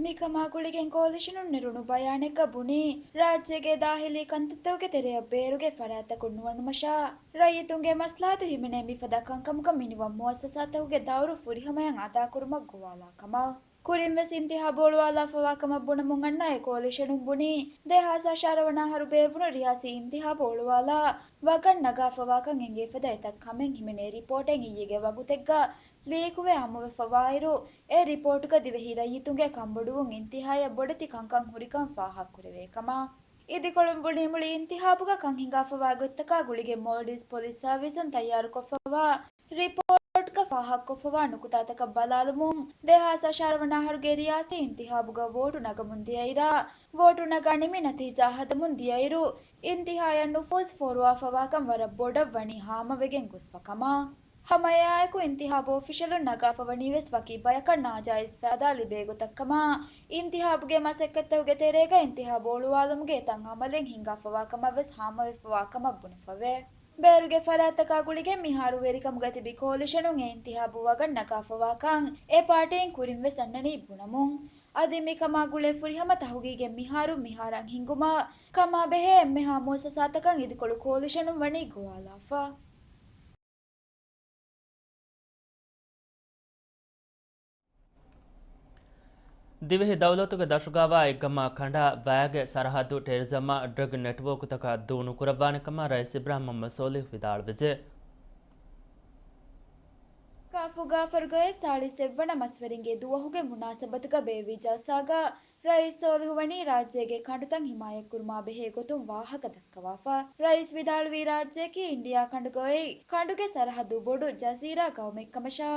މިކަމާ ގުޅިގެން ކޯލިޝަނުން ނެރުނު ބަޔާނެއްގަ ބުނީ، ރާއްޖޭގެ ދާހިލީ ކަންތައްތަކުގެ ތެރެއަށް ބޭރުގެ ފަރާތްތަކުން ނުވަނުމަށާ، ރައްޔިތުންގެ މަސްލަހަތު ހިމެނޭ މިފަދަ ކަންކަމަކަށް މިނިވަން މުއައްސަސާތަކުގެ ދައުރު ފުރިހަމަޔަށް އަދާކުރުމަށް ގޮވާލާ ކަމަށް. ކުރިންވެސް އިންތިހާބު އޮޅުވާލާފަވާކަމަށް ބުނަމުން އަންނަ އެ ކޯލިޝަނުން ބުނީ، ދެހާސް އަށާރަ ވަނަ އަހަރު ބޭއްވުނު ރިޔާސީ އިންތިހާބު އޮޅުވާލާ ވަގަށް ނަގާފަވާކަން އެނގޭ ފަދަ އެތައް ކަމެއް ހިމެނޭ ރިޕޯޓެއް އިއްޔެގެ ވަގުތެއްގަ ލީކުވެ ހަމަވެފަވާއިރު، އެ ރިޕޯޓުގަ ދިވެހި ރައްޔިތުންގެ ކަންބޮޑުވުން އިންތިހާޔަށް ބޮޑެތި ކަންކަން ހުރިކަން ފާހަގަކުރެވޭ ކަމަށް. އިދިކޮޅުން ބުނީ މުޅި އިންތިހާބުގަ ކަން ހިނގާފަވާ ގޮތްތަކާ ގުޅިގެން މޯލްޑިވްސް ޕޮލިސް ސާވިސުން ތައްޔާރުކޮށްފަވާ ރިޕޯޓްގަ ފާހަގަކޮށްފަވާ ނުކުތާތަކަށް ބަލާލުމުން، ދެހާސް އަށާރަ ވަނަ އަހަރުގެ ރިޔާސީ އިންތިހާބުގަ ވޯޓު ނަގަމުން ދިޔައިރާ، ވޯޓު ނަގާ ނިމި ނަތީޖާ ހަދަމުން ދިޔައިރު، އިންތިހާޔަށް ނުފޫޒު ފޯރުވާފަވާކަން ވަރަށް ބޮޑަށް ވަނީ ހާމަވެގެން ގޮސްފަ ކަމަށް. ހަމައެއާއެކު އިންތިހާބު އޮފިޝަލުން ނަގާފަވަނީވެސް ވަކި ބަޔަކަށް ނާޖާއިޒް ފައިދާ ލިބޭ ގޮތަށްކަމަށް، އިންތިހާބުގެ މަސައްކަތްތަކުގެ ތެރޭގަ އިންތިހާބު އޮޅުވާލުމުގެ އެތައް އަމަލެއް ހިންގާފަވާކަމަށްވެސް ހާމަވެފަވާކަމަށް ބުނެފަވޭ. ބޭރުގެ ފަރާތްތަކާ ގުޅިގެން މިހާރު ވެރިކަމުގަ ތިބި ކޯލިޝަނުން އެ އިންތިހާބު ވަގަށް ނަގާފަވާކަން އެ ޕާޓީން ކުރިންވެސް އަންނަނީ ބުނަމުން. އަދި މިކަމާ ގުޅޭ ފުރިހަމަ ތަހުގީގެއް މިހާރު މިހާރަށް ހިންގުމަށް ކަމާ ބެހޭ އެންމެހާ މުއައްސަސާތަކަށް އިދިކޮޅު ކޯލިޝަނުން ވަނީ ގޮވާލާފަ. ދިވެހި ދައުލަތުގެ ދަށުގައިވާ އެއްގަމާ ކަނޑާ ވައިގެ ސަރަހައްދު ޓެރަރިޒަމާ ޑްރަގް ނެޓްވޯކުތަކަށް ދޫނުކުރައްވާނެ ކަމަށް ރައީސް އިބްރާހިމް މުޙައްމަދު ސޯލިހު ވިދާޅުވެއްޖެ. ކާފު ގާފަރުގައި ސާޅީސް އެއްވަނަ މަސްވެރިންގެ ދުވަހުގެ މުނާސަބަތުގަ ބޭއްވި ޖަލްސާގަ ރައީސް ސޯލިހު ވަނީ ރާއްޖޭގެ ކަނޑުތައް ހިމާޔަތްކުރުމާ ބެހޭ ގޮތުން ވާހަކަ ދައްކަވާފަ. ރައީސް ވިދާޅުވީ ރާއްޖެއަކީ އިންޑިއާ ކަނޑުގައި ކަނޑުގެ ސަރަހައްދު ބޮޑު ޖަޒީރާ ގައުމެއްކަމަށާ،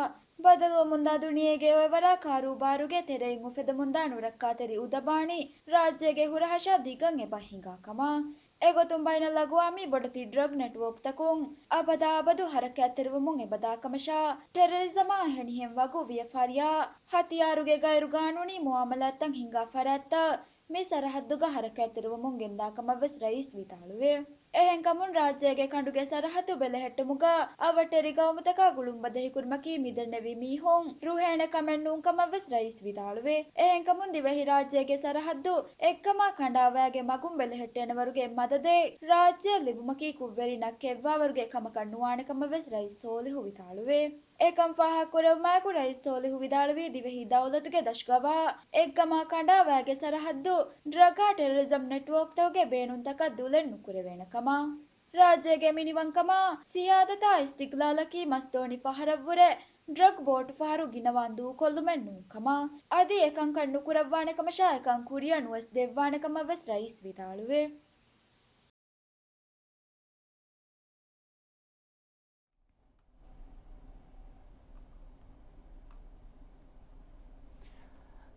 ބަދަލުވަމުންދާ ދުނިޔޭގެ އޮއެވަރާ ކާރޫބާރުގެ ތެރެއިން އުފެދެމުންދާ ނުރައްކާތެރި އުދަބާނީ ރާއްޖޭގެ ހުރަހަށާ ދިގަން އެބަ ހިނގާ ކަމަށް. އެގޮތުން ބައިނަލްއަގުވާމީ ބޮޑެތި ޑްރަގް ނެޓްވޯކްތަކުން އަބަދާ އަބަދު ހަރަކާތްތެރިވުމުން އެބަދާކަމަށާ، ޓެރަރިޒަމާ އެހެނިހެން ވަގު ވިޔަފާރިއާ ހަތިޔާރުގެ ގައިރުގާނޫނީ މުއާމަލާތްތައް ހިންގާ ފަރާތްތައް މި ސަރަހައްދުގަ ހަރަކާތްތެރިވަމުން ގެންދާ ކަމަށް ވެސް ރައީސް ވިދާޅުވޭ. އެހެންކަމުން ރާއްޖޭގެ ކަނޑުގެ ސަރަހައްދު ބެލެހެއްޓުމުގަ އަވަށްޓެރި ގައުމުތަކާ ގުޅުން ބަދަހިކުރުމަކީ މިދެންނެވި މީހުން ރުހޭނެ ކަމެއް ނޫން ކަމަށް ވެސް ރައީސް ވިދާޅުވޭ. އެހެންކަމުން ދިވެހިރާއްޖޭގެ ސަރަހައްދު އެއްކަމާ ކަނޑާވާގެ މަގުން ބެލެހެއްޓޭނެ ވަރުގެ މަދަދެއް ރާއްޖެއަށް ލިބުމަކީ ކުށްވެރިންނަށް ކެއްވާވަރުގެ ކަމަކަށް ނުވާނެ ކަމަށް ވެސް ރައީސް ސޯލިހު ވިދާޅުވޭ. އެކަން ފާހަގަކުރެވުމާއެކު ރައީސް ސޯލިހު ވިދާޅުވީ ދިވެހި ދައުލަތުގެ ދަށުގަވާ އެއްގަމާ ކަނޑާވާގެ ސަރަހައްދު ޑްރަގާ ޓެރަރިޒަމް ނެޓްވޯކްތަކުގެ ބޭނުންތަކަށް ދުލެއް ނުކުރެވޭނެ ކަމަށް. ރާއްޖޭގެ މިނިވަންކަމާ ސިޔާދަތާ އިސްތިގްލާލަކީ މަސްދޯނި ފަހަރަށްވުރެ ޑްރަގް ބޯޓު ފަހަރު ގިނަވާން ދޫކޮށްލުމެއް ނޫން ކަމަށް. އަދި އެކަންކަން ނުކުރައްވާނެ ކަމަށާ އެކަން ކުރިއަށް ނުވެސް ދެއްވާނެ ކަމަށް ވެސް ރައީސް ވިދާޅުވޭ.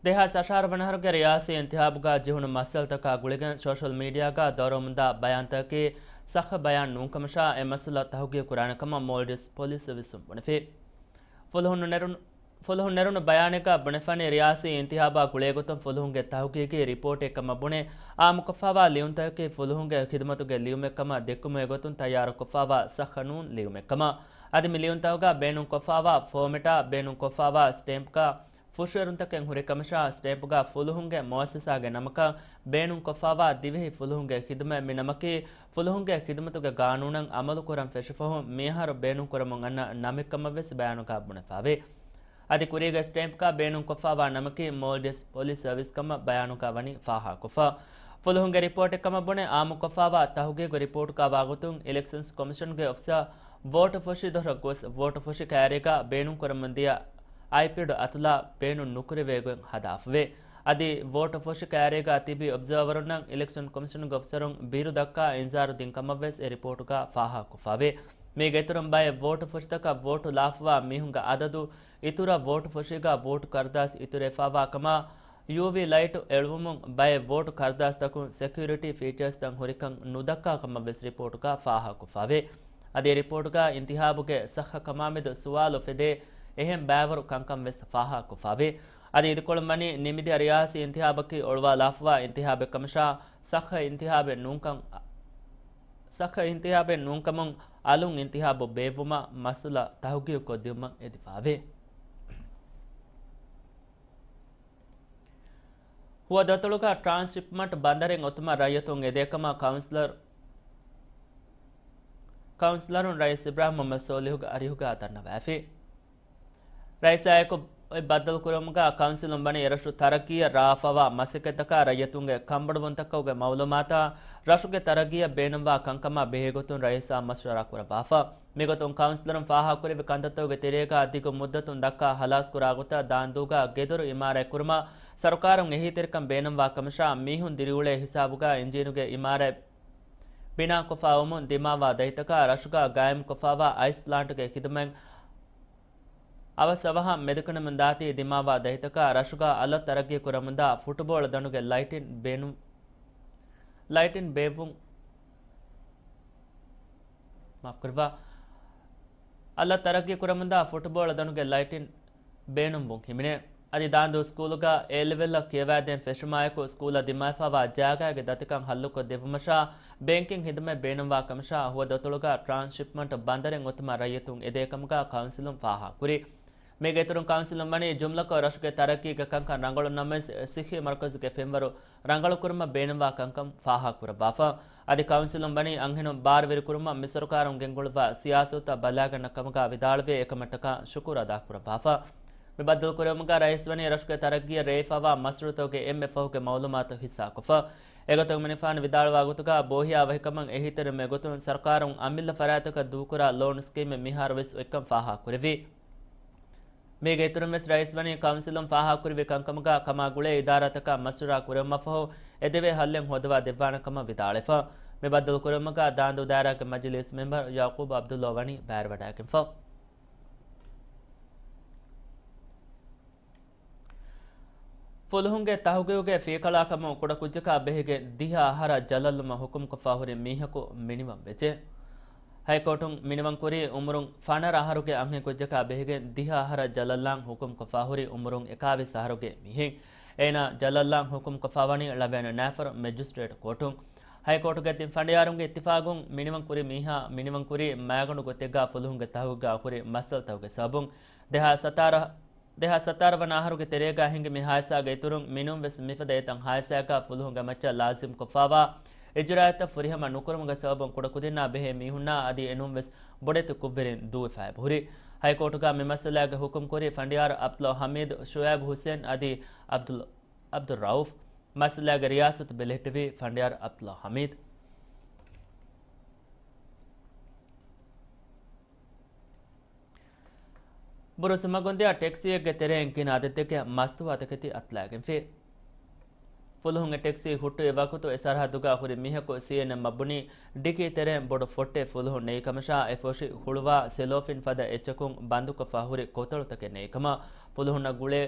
ދެހާސް އަށާރަ ވަނަ އަހަރުގެ ރިޔާސީ އިންތިހާބުގަ ޖެހުނު މައްސަލަތަކާ ގުޅިގެން ސޯޝަލް މީޑިއާގަ ދައުރަވަމުންދާ ބަޔާންތަކަކީ ސައްހަ ބަޔާން ނޫންކަމަށާ، އެ މައްސަލަ ތަހުގީގު ކުރާނެ ކަމަށް މޯލްޑިވްސް ޕޮލިސް ސަރވިސުން ބުނެފި. ފުލުހުން ނެރުނު، ފުލުހުން ނެރުނު ބަޔާނެއްގަ ބުނެފަނީ، ރިޔާސީ އިންތިހާބާ ގުޅޭގޮތުން ފުލުހުންގެ ތަހުގީގީ ރިޕޯޓެއް ކަމަށް ބުނެ، އާއްމުކޮށްފައިވާ ލިޔުންތަކަކީ ފުލުހުންގެ ޚިދުމަތުގެ ލިޔުމެއް ކަމަށް ދެއްކުމުގެ ގޮތުން ތައްޔާރުކޮށްފައިވާ ސައްހަ ނޫން ލިޔުމެއް ކަމަށް. އަދި މި ލިޔުންތަކުގަ ބޭނުންކޮށްފައިވާ ފޯމެޓާ، ބޭނުންކޮށްފައިވާ ސްޓޭމްޕްގަ ފުށުއެރުންތަކެއް ހުރި ކަމަށާ، ސްޓޭމްޕްގަ ފުލުހުންގެ މުއައްސަސާގެ ނަމަކަށް ބޭނުންކޮށްފައިވާ ދިވެހި ފުލުހުންގެ ޚިދުމަތް މި ނަމަކީ، ފުލުހުންގެ ޚިދުމަތުގެ ގާނޫނަށް އަމަލުކުރަން ފެށިފަހު، މިއަހަރު ބޭނުންކުރަމުން އަންނަ ނަމެއް ކަމަށް ވެސް ބަޔާނުގަ ބުނެފައިވޭ. އަދި ކުރީގެ ސްޓޭމްޕްގަ ބޭނުންކޮށްފައިވާ ނަމަކީ މޯލްޑިވްސް ޕޮލިސް ސަރވިސް ކަމަށް ބަޔާނުގަ ވަނީ ފާހަގަކޮށްފަ. ފުލުހުންގެ ރިޕޯޓެއް ކަމަށް ބުނެ، އާއްމުކޮށްފައިވާ ތަހުގީގު ރިޕޯޓުގަ ވާގޮތުން އިލެކްޝަންސް ކޮމިޝަންގެ އޮފިސަރ ވޯޓު ފޮށި ދޮށަށް ގޮސް، ވޯޓު ފޮށި ކައިރީގަ ބޭނުންކުރަމުންދިޔަ އައިޕެޑު އަތުލާ ބޭނުން ނުކުރެވޭ ގޮތް ހަދާފަވޭ. އަދި ވޯޓު ފޮށި ކައިރީގަ ތިބި އޮބްޒާވަރުންނަށް އިލެކްޝަން ކޮމިޝަނުގެ އޮފިސަރުން ބިރު ދައްކާ އިންޒާރު ދިން ކަމަށް ވެސް އެ ރިޕޯޓުގަ ފާހަގަކޮށްފައިވޭ. މީގެ އިތުރުން ބައެއް ވޯޓު ފޮށިތަކަށް ވޯޓު ލާފަވާ މީހުންގެ އަދަދު އިތުރަށް ވޯޓު ފޮށީގަ ވޯޓު ކަރުދާސް އިތުރުވެފައިވާ ކަމަށް، ޔޫވީ ލައިޓު އެޅުވުމުން ބައެއް ވޯޓު ކަރުދާސްތަކުން ސެކިއުރިޓީ ފީޗާސްތައް ހުރިކަން ނުދައްކާ ކަމަށް ވެސް ރިޕޯޓުގަ ފާހަގަކޮށްފައިވޭ. އަދި ރިޕޯޓުގަ އިންތިހާބުގެ ސައްހަ ކަމާމެދު ސުވާލު އުފެދޭ އެހެން ބައިވަރު ކަންކަން ވެސް ފާހަގަކޮށްފައިވޭ. އަދި އިދިކޮޅުން ވަނީ ނިމިދިޔަ ރިޔާސީ އިންތިހާބަކީ އޮޅުވާލާފަވާ އިންތިހާބެއް ކަމަށާ، ސައްހަ އިންތިހާބެއް ނޫންކަން، ސައްހަ އިންތިހާބެއް ނޫންކަމުން އަލުން އިންތިހާބު ބޭއްވުމަށް މައްސަލަ ތަހުގީގުކޮށްދިއުމަށް އެދިފައިވޭ. ހުވަދުއަތޮޅުގަ ޓްރާންސްޝިޕްމަންޓް ބަނދަރެއް އޮތުމަށް ރައްޔިތުން އެދޭކަމަށް ކައުންސިލަރ، ކައުންސިލަރުން ރައީސް އިބްރާހިމް މުހައްމަދު ސޯލިހުގެ އަރިހުގަ ދަންނަވައިފި. ރައީސާއެކު އޮތް ބައްދަލުކުރުމުގަ ކައުންސިލުން ވަނީ އެރަށު ތަރައްގީއަށް ރާވާފައިވާ މަސައްކަތްތަކާ ރައްޔިތުންގެ ކަންބޮޑުވުންތަކުގެ މައުލޫމާތާ ރަށުގެ ތަރައްގީއަށް ބޭނުންވާ ކަންކަމާ ބެހޭގޮތުން ރައީސާ މަޝްވަރާ ކުރައްވާފަ. މިގޮތުން ކައުންސިލަރުން ފާހަގަކުރެއްވި ކަންތައްތަކުގެ ތެރޭގަ ދިގު މުއްދަތުން ދައްކާ ހަލާސްކުރާ ގޮތަށް ދާންދޫގަ ގެދޮރު އިމާރާތް ކުރުމަށް ސަރުކާރުން އެހީތެރިކަން ބޭނުންވާ ކަމަށާ، މީހުން ދިރިއުޅޭ ހިސާބުގަ އިންޖީނުގެ އިމާރާތް ބިނާކޮށްފައިވުމުން ދިމާވާ ދަތިތަކާ ރަށުގަ ގާއިމްކޮށްފައިވާ އައިސް ޕްލާންޓުގެ ޚިދުމަތް އަވަސް އަވަހަށް މެދުކުނަމުން ދާތީ ދިމާވާ ދަތިތަކާ ރަށުގަ އަލަށް ތަރައްގީ ކުރަމުންދާ ފުޓުބޯޅަ ދަނޑުގެ ލައިޓިން ބޭނުން، ލައިޓިން ބޭއްވުން، މާފުކުރައްވާ، އަލަށް ތަރައްގީ ކުރަމުންދާ ފުޓުބޯޅަ ދަނޑުގެ ލައިޓިން ބޭނުންވުން ހިމެނޭ. އަދި ދާންދޫ ސްކޫލުގަ އޭ ލެވެލްއަށް ކިޔަވައިދޭން ފެށުމާއެކު، ސްކޫލަށް ދިމާވެފައިވާ ޖާގައިގެ ދަތިކަން ހައްލުކޮށް ދެއްވުމަށާ، ބޭންކިން ޚިދުމަތް ބޭނުންވާ ކަމަށާ، ހުވަދުއަތޮޅުގަ ޓްރާންސްޝިޕްމަންޓް ބަނދަރެއް އޮތުމަށް ރައްޔިތުން އެދޭ ކަމުގަ ކައުންސިލުން ފާހަގަކުރި. މީގެ އިތުރުން ކައުންސިލުން ވަނީ ޖުމްލަކޮށް ރަށުގެ ތަރައްގީގެ ކަންކަން ރަނގަޅު ނަމަވެސް، ސިއްހީ މަރުކަޒުގެ ފެންވަރު ރަނގަޅުކުރުމަށް ބޭނުންވާ ކަންކަން ފާހަގަކުރައްވާފަ. އަދި ކައުންސިލުން ވަނީ އަންހެނުން ބާރުވެރިކުރުމަށް މި ސަރުކާރުން ގެންގުޅުއްވާ ސިޔާސަތުތައް ބަލާގަންނަ ކަމުގަ ވިދާޅުވެ، އެކަމަށްޓަކާ ޝުކުރު އަދާކުރައްވާފަ. މި ބައްދަލުކުރެވުމުގަ ރައީސް ވަނީ ރަށުގެ ތަރައްގީއަށް ރޭވިފައިވާ މަޝްރޫއުތަކުގެ އެންމެ ފަހުގެ މައުލޫމާތު ހިއްސާކޮށްފަ. އެގޮތުން މިނިފާނު ވިދާޅުވާ ގޮތުގަ ބޯހިޔާވަހިކަމަށް އެހީތެރިވުމެއް ގޮތުން ސަރުކާރުން އަމިއްލަ ފަރާތަކަށް ދޫކުރާ ލޯން ސްކީމެއް މިހާރު ވެސް އޮތްކަން ފާހަގަކުރެއްވި. މީގެ އިތުރުން ވެސް ރައީސް ވަނީ ކައުންސިލުން ފާހަގަކުރެއްވި ކަންކަމުގަ ކަމާ ގުޅޭ އިދާރާތަކާ މަޝްވަރާ ކުރެވުމަށްފަހު އެދެވޭ ހައްލެއް ހޯދަވާ ދެއްވާނެ ކަމަށް ވިދާޅެފަ. މި ބައްދަލުކުރެވުމުގަ ދާންދޫ ދާއިރާގެ މަޖިލީސް މެމްބަރު ޔަޢުޤޫބް ޢަބްދުﷲ ވަނީ ބައިވެވަޑައިގެންފަ. ފުލުހުންގެ ތަހުގީގުގެ ފިޔަކަޅާކަމުން ކުޑަކުއްޖަކާ ބެހިގެން ދިހަ އަހަރަށް ޖަލަށްލުމަށް ހުކުމްކޮށްފަ ހުރި މީހަކު މިނިވަން ވެއްޖެ. ހައިކޯޓުން މިނިވަންކުރީ އުމުރުން ފަނަރަ އަހަރުގެ އަންހެންކުއްޖަކާ ބެހިގެން ދިހަ އަހަރަށް ޖަލަށްލާން ހުކުމްކޮށްފަ ހުރި އުމުރުން އެކާވީސް އަހަރުގެ މީހެއް. އޭނާ ޖަލަށްލާން ހުކުމްކޮށްފަވަނީ ޅަވައިނު ނައިފަރު މެޖިސްޓްރޭޓް ކޯޓުން. ހައިކޯޓުގެ ތިން ފަނޑިޔާރުންގެ އިއްތިފާގުން މިނިވަން ކުރި މީހާ މިނިވަން ކުރީ މައިގަނޑު ގޮތެއްގަ ފުލުހުންގެ ތަހުގާ ހުރި މައްސަލަތަކުގެ ސަބަބުން. ދެހާސް ސަތާރަ، ދެހާސް ސަތާރަ ވަނަ އަހަރުގެ ތެރޭގާ ހިނގި މި ހާދިސާގެ އިތުރުން މިނޫން ވެސް މިފަދަ އެތައް ހާދިސާއަކަށް ފުލުހުންގެ މައްޗަށް ލާޒިމްކޮށްފަވާ އިޖުރާއަތްތައް ފުރިހަމަ ނުކުރުމުގެ ސަބަބުން ކުޑަކުދިންނާ ބެހޭ މީހުންނާ އަދި އެނޫން ވެސް ބޮޑެތި ކުށްވެރިން ދޫވެފައި ހުރި. ހައިކޯޓުގަ މި މައްސަލާގެ ހުކުމް ކުރި ފަނޑިޔާރު އަބްދުﷲ ހަމީދު، ޝުއޭބު ހުސެން އަދި އަބްދުލް، އަބްދުއްރައޫފް. މައްސަލާގެ ރިޔާސަތު ބެލެހެއްޓެވި ފަނޑިޔާރު އަބްދުﷲ ހަމީދު. ބުރުސް މަގުންދިޔަ ޓެކްސީއެއްގެ ތެރެއިން ގިނަ އަދަދެއްގެ މަސްތުވާތަކެތި އަތުލައިގެންފި. ފުލުހުންގެ ޓެކްސީ ހުއްޓުވި ވަގުތު އެ ސަރަހައްދުގަ ހުރި މީހަކު ސީއެންއެމްއަށް ބުނީ، ޑިކީ ތެރެއިން ބޮޑު ފޮށްޓެއް ފުލުހުން ނެތް ކަމަށާ، އެ ފޮށި ހުޅުވާ ސެލޯފިން ފަދަ އެއްޗަކުން ބަންދުކޮށްފަ ހުރި ކޮތަޅުތަކެއް ނެތް ކަމަށް. ފުލުހުންނަށް ގުޅޭ،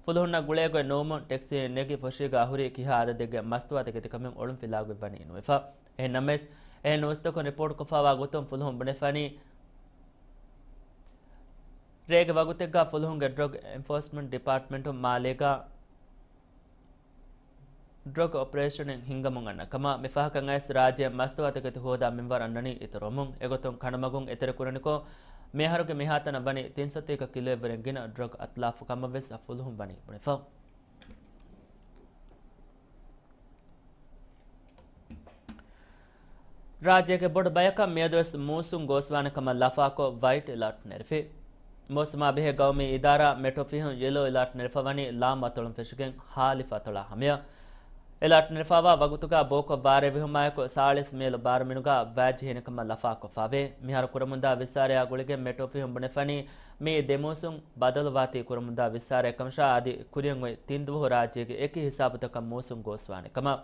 ފުލުހުންނަށް ގުޅޭ ގޮތް ނުވުމުން ޓެކްސީ ނެގި ފޮށީގަ ހުރި ކިހާ އަދަދެއްގެ މަސްތުވާތަކެތިކަމެއް އޮޅުންފިލާވެވަނީ ނުވެފަ. އެހެން ނަމަވެސް، އެހެން ނޫސްތަކުން ރިޕޯޓްކޮށްފަވާ ގޮތުން ފުލުހުން ބުނެފަނީ، ރޭގެ ވަގުތެއްގަ ފުލުހުންގެ ޑްރަގް އެންފޯސްމަންޓް ޑިޕާޓްމަންޓުން މާލޭގަ ޑްރަގް އޮޕަރޭޝަނެއް ހިންގަމުން އަންނަ ކަމަށް. މި ފަހަކަށް އައިސް ރާއްޖެ މަސްތުވާތަކެތި ހޯދާ މިންވަރު އަންނަނީ އިތުރުވަމުން. އެގޮތުން ކަނޑުމަގުން އެތެރެކުރަނިކޮށް، މިއަހަރުގެ މިހާތަނަށް ވަނީ ތިން ސަތޭކަ ކިލޯއެއްވެރިން ގިނަ ޑްރަގް އަތުލާފަ ކަމަށް ވެސް ފުލުހުން ވަނީ ބުނެފަ. ރާއްޖޭގެ ބޮޑު ބަޔަކަށް މިއަދުވެސް މޫސުން ގޯސްވާނެ ކަމަށް ލަފާކޮށް ވައިޓް އެލާޓް ނެރެފި. މޫސުމާ ބެހޭ ގައުމީ އިދާރާ މެޓްރޯފިހުން ޔެލޯ އެލާޓް ނެރެފަވަނީ ލާމަތޮޅުން ފެށިގެން ހާލި ފަތޮޅާ ހަމަޔަށް. އެލާޓް ނެރެފަވާ ވަގުތުގަ ބޯކޮށް ވާރޭ ވިހުމާއެކު ސާޅީސް މޭލު ބާރަ މިނުގަ ވައިޖެހޭނެ ކަމަށް ލަފާކޮށްފަވޭ. މިހާރު ކުރަމުންދާ ވިއްސާރަޔާ ގުޅިގެން މެޓްރޯފިހުން ބުނެފަނީ މިއީ ދެމޫސުން ބަދަލުވާތީ ކުރަމުންދާ ވިއްސާރައެއް ކަމަށާ އަދި ކުރިއަށް އޮތް ތިން ދުވަހު ރާއްޖޭގެ އެކި ހިސާބުތަކަށް މޫސުން ގޯސްވާނެ ކަމަށް.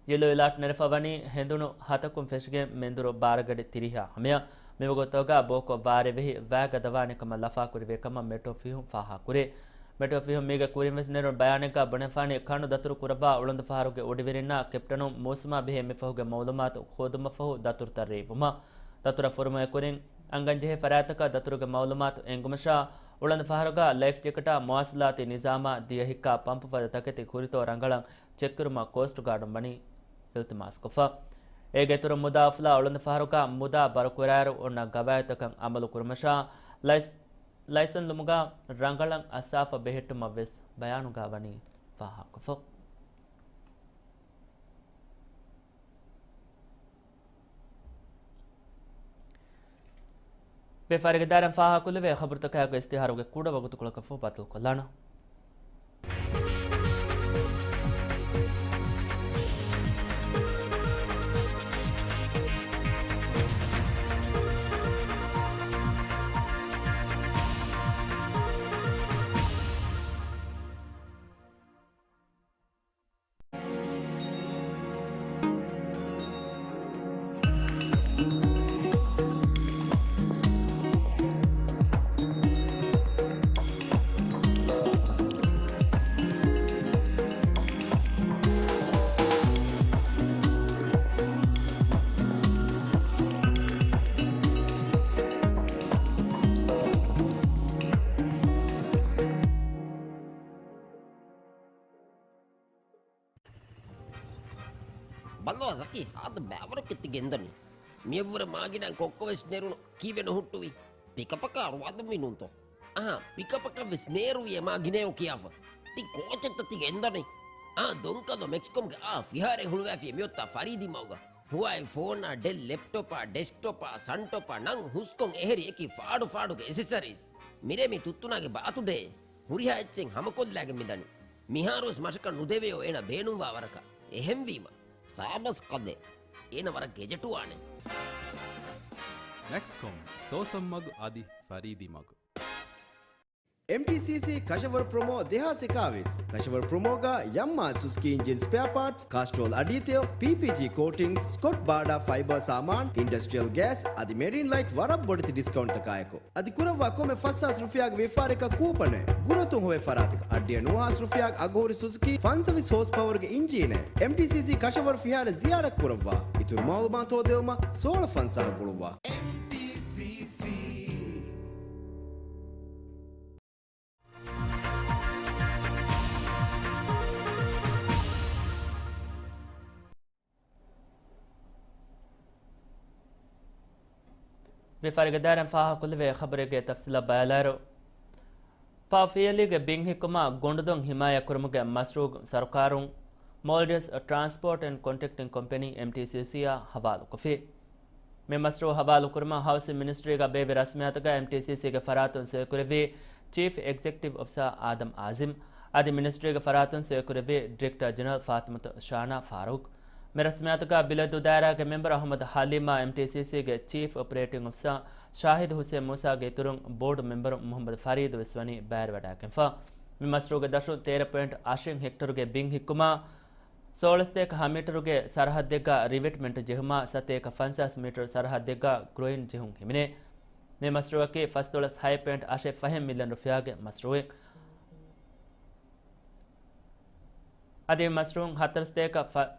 ޔެލޯ އެލާޓް ނެރެފަވަނީ ހެނދުނު ހަތަކުން ފެށިގެން މެންދުރު ބާރަ ގަޑި ތިރީހާ ހަމަޔަށް. މިވަގުތުގަ ބޯކޮށް ވާރޭ ވެހި ވައިގަދަވާނެ ކަމަށް ލަފާކުރެވޭ ކަމަށް މެޓްރޯފިހުން ފާހަގަކުރޭ. މެޓްރޯފިހުން މީގެ ކުރިންވެސް ނެރުނު ބަޔާނެއްގަ ބުނެފާނީ ކަނޑު ދަތުރު ކުރައްވާ އުޅަނދު ފަހަރުގެ އުޑިވެރިންނާ ކެޕްޓަނުން މޫސުމާ ބެހޭ މިފަހުގެ މައުލޫމާތު ހޯދުމަށްފަހު ދަތުރުތައް ރޭވުމަށް. ދަތުރަށް ފުރުމުގެ ކުރިން އަންގަންޖެހޭ ފަރާތްތަކަށް ދަތުރުގެ މައުލޫމާތު އެނގުމަށާ، އުޅަނދު ފަހަރުގަ ލައިފް ޖެކެޓާ މުވާސަލާތީ ނިޒާމާ ދިޔަ ހިއްކާ ޕަމްޕު ފަދަ ތަކެތި ހުރިތޯ ރަނގަޅަށް ޗެކްކުރުމަށް ކޯސްޓް ގާޑުން ވަނީ އިލްތިމާސްކޮށްފަ. އޭގެ އިތުރުން މުދާ އުފުލާ އުޅަނދު ފަހަރުގަ މުދާ ބަރުކުރާއިރު އޮންނަ ގަވާއިދުތަކަށް އަމަލު ކުރުމަށާ ލައިސް-، ލައިސަން ލުމުގަ ރަނގަޅަށް އައްސާފަ ބެހެއްޓުމަށް ވެސް ބަޔާނުގަ ވަނީ ފާހަގަކޮށްފަ. ވިޔަފާރިގެ ދާއިރާއިން ފާހަގަކުރެވޭ ޚަބަރުތަކާއެކު އިސްތިހާރުގެ ކުޑަ ވަގުތުކޮޅަކަށްފަހު ބައްދަލުކޮށްލާނަން. ބަލަ ޒަކީ، ހާދަ ބައިވަރަކަށް ތި ގެންދަނީ. މިއަށްވުރެ މާގިނައިން ކޮއްކޮވެސް ނެރުނު. ކީއްވެ ނުހުއްޓުވީ؟ ޕިކަޕަކާ އަރުވާލަންވީ ނޫންތޯ؟ އަހާ، ޕިކަޕަކަށްވެސް ނޭރުވިއޭ މާ ގިނައޭ ކިޔާފަ. ތި ކޯޗެއްތަ ތި ގެންދަނީ؟ އާ، ދޮންކަލޯ މެކްސްކޮމްގެ އާ ފިހާރައެއް ހުޅުވާފިޔޭ މިއޮތާ ފަރީދީ މަގުގަ. ހުވާއި ފޯނާ، ޑެލް ލެޕްޓޮޕާ، ޑެސްކްޓޮޕާ، ސަންޓޮޕާ ނަން ހުސްކޮން އެހެރި އެކި ފާޑު ފާޑުގެ އެސެސަރީސް. މިރޭ މީ ތުއްތުނާގެ ބާތުޑޭ. ހުރިހާ އެއްޗެއް ހަމަކޮށްލާގެން މިދަނީ. މިހާރުވެސް މަށަކަށް ނުދެވެޔޯ އޭނަ ބޭނުންވާ ވަރަކަށް. އެހެންވީމަ. ސާބަސް ކަލޭ. އޭނަ ވަރަށް ގެޖެޓުވާނެ. މެކްސްކޮމް، ސޯސަން މަގު އަދި ފަރީދީ މަގު. އެމްޓީސީސީ ކަށަވަރު ޕްރޮމޯ ދެހާސް އެކާވީސް. ކަށަވަރު ޕްރޮމޯގަ ޔަމްމާ ސުޒުކީ އިންޖިން ސްޕެއާ ޕާޓްސް، ކާސްޓްރޯލް އަޑީތެޔޮ، ޕީޕީޖީ ކޯޓިންގްސް، ސްކޮޓް ބާޑާ ފައިބަރ ސާމާން، އިންޑަސްޓްރިއަލް ގޭސް އަދި މެރިން ލައިޓް ވަރަށް ބޮޑެތި ޑިސްކައުންޓްތަކާއެކު. އަދި ކުރައްވާ ކޮންމެ ފަސް ހާސް ރުފިޔާގެ ވިޔަފާރިއަކަށް ކޫޕަނެއް. ގުރަތުން ހޮވޭ ފަރާތަކަށް އަށްޑިހަ ނުވަ ހާސް ރުފިޔާގެ އަގުހުރި ސުޒުކީ ފަންސަވީސް ހޯސް ޕަވަރުގެ އިންޖީނެއް. އެމްޓީސީސީ ކަށަވަރު ފިހާރަ ޒިޔާރަތް ކުރައްވާ. އިތުރު މައުލޫމާތު ހޯދެވުމަށް ސޯޅަ ފަންސާހަށް ގުޅުއްވާ. އެމްޓީސީސީ. މި ފަރިގެ ދާއިރާއިން ފާހަގަކޮށްލެވޭ ޚަބަރެއްގެ ތަފްސީލަށް ބަލާލާއިރު، ފައި ފިޔަލީގެ ބިން ހިއްކުމަށް ގުނޑުދޮން ހިމާޔަތްކުރުމުގެ މަޝްރޫޢު ސަރުކާރުން މޯލްޑިވްސް ޓްރާންސްޕޯޓް އެންޑް ކޮންޓްރެކްޓިން ކޮމްޕެނީ، އެމްޓީސީސީ، އަށް ހަވާލުކޮށްފި. މި މަޝްރޫޢު ހަވާލުކުރުމަށް ހައުސިން މިނިސްޓްރީގަ ބޭއްވި ރަސްމިއްޔާތުގަ އެމްޓީސީސީގެ ފަރާތުން ސޮއިކުރެއްވީ ޗީފް އެގްޒެކެޓިވް އޮފިސަރ އާދަމް އާޒިމް. އަދި މިނިސްޓްރީގެ ފަރާތުން ސޮއިކުރެއްވީ ޑިރެކްޓަރ ޖެނެރަލް ފާތިމަތު ޝާނާ ފާރޫޤް. މި ރަސްމިއްޔާތުގަ ބިލަދޫ ދާއިރާގެ މެމްބަރު އަޙްމަދު ޙަލީމް، އެމްޓީސީސީގެ ޗީފް އޮޕަރޭޓިން އޮފިސަރ ޝާހިދު ޙުސެން މޫސާގެ އިތުރުން ބޯޑު މެމްބަރު މުޙައްމަދު ފަރީދު ވެސް ވަނީ ބައިވެރިވަޑައިގެންފަ. މި މަޝްރޫޢުގެ ދަށުން ތޭރަ ޕޮއިންޓް އަށެއް ހެކްޓަރުގެ ބިން ހިއްކުމަށް، ސޯޅަސަތޭކަ ހަ މީޓަރުގެ ސަރަހައްދެއްގަ ރިވެޓްމަންޓް ޖެހުމާ، ސަތޭކަ ފަންސާސް މީޓަރު ސަރަހައްދެއްގަ ގްރެއިން ޖެހުން ހިމެނޭ. މި މަޝްރޫޢަކީ ފަސްދޮޅަސް ހަތް ޕޮއިންޓް އަށެއް ފަހެއް މިލިއަން ރުފިޔާގެ މަޝްރޫޢެއް. އަދި މަޝްރޫޢު ހަތަރުސަތޭކަ ފަ-،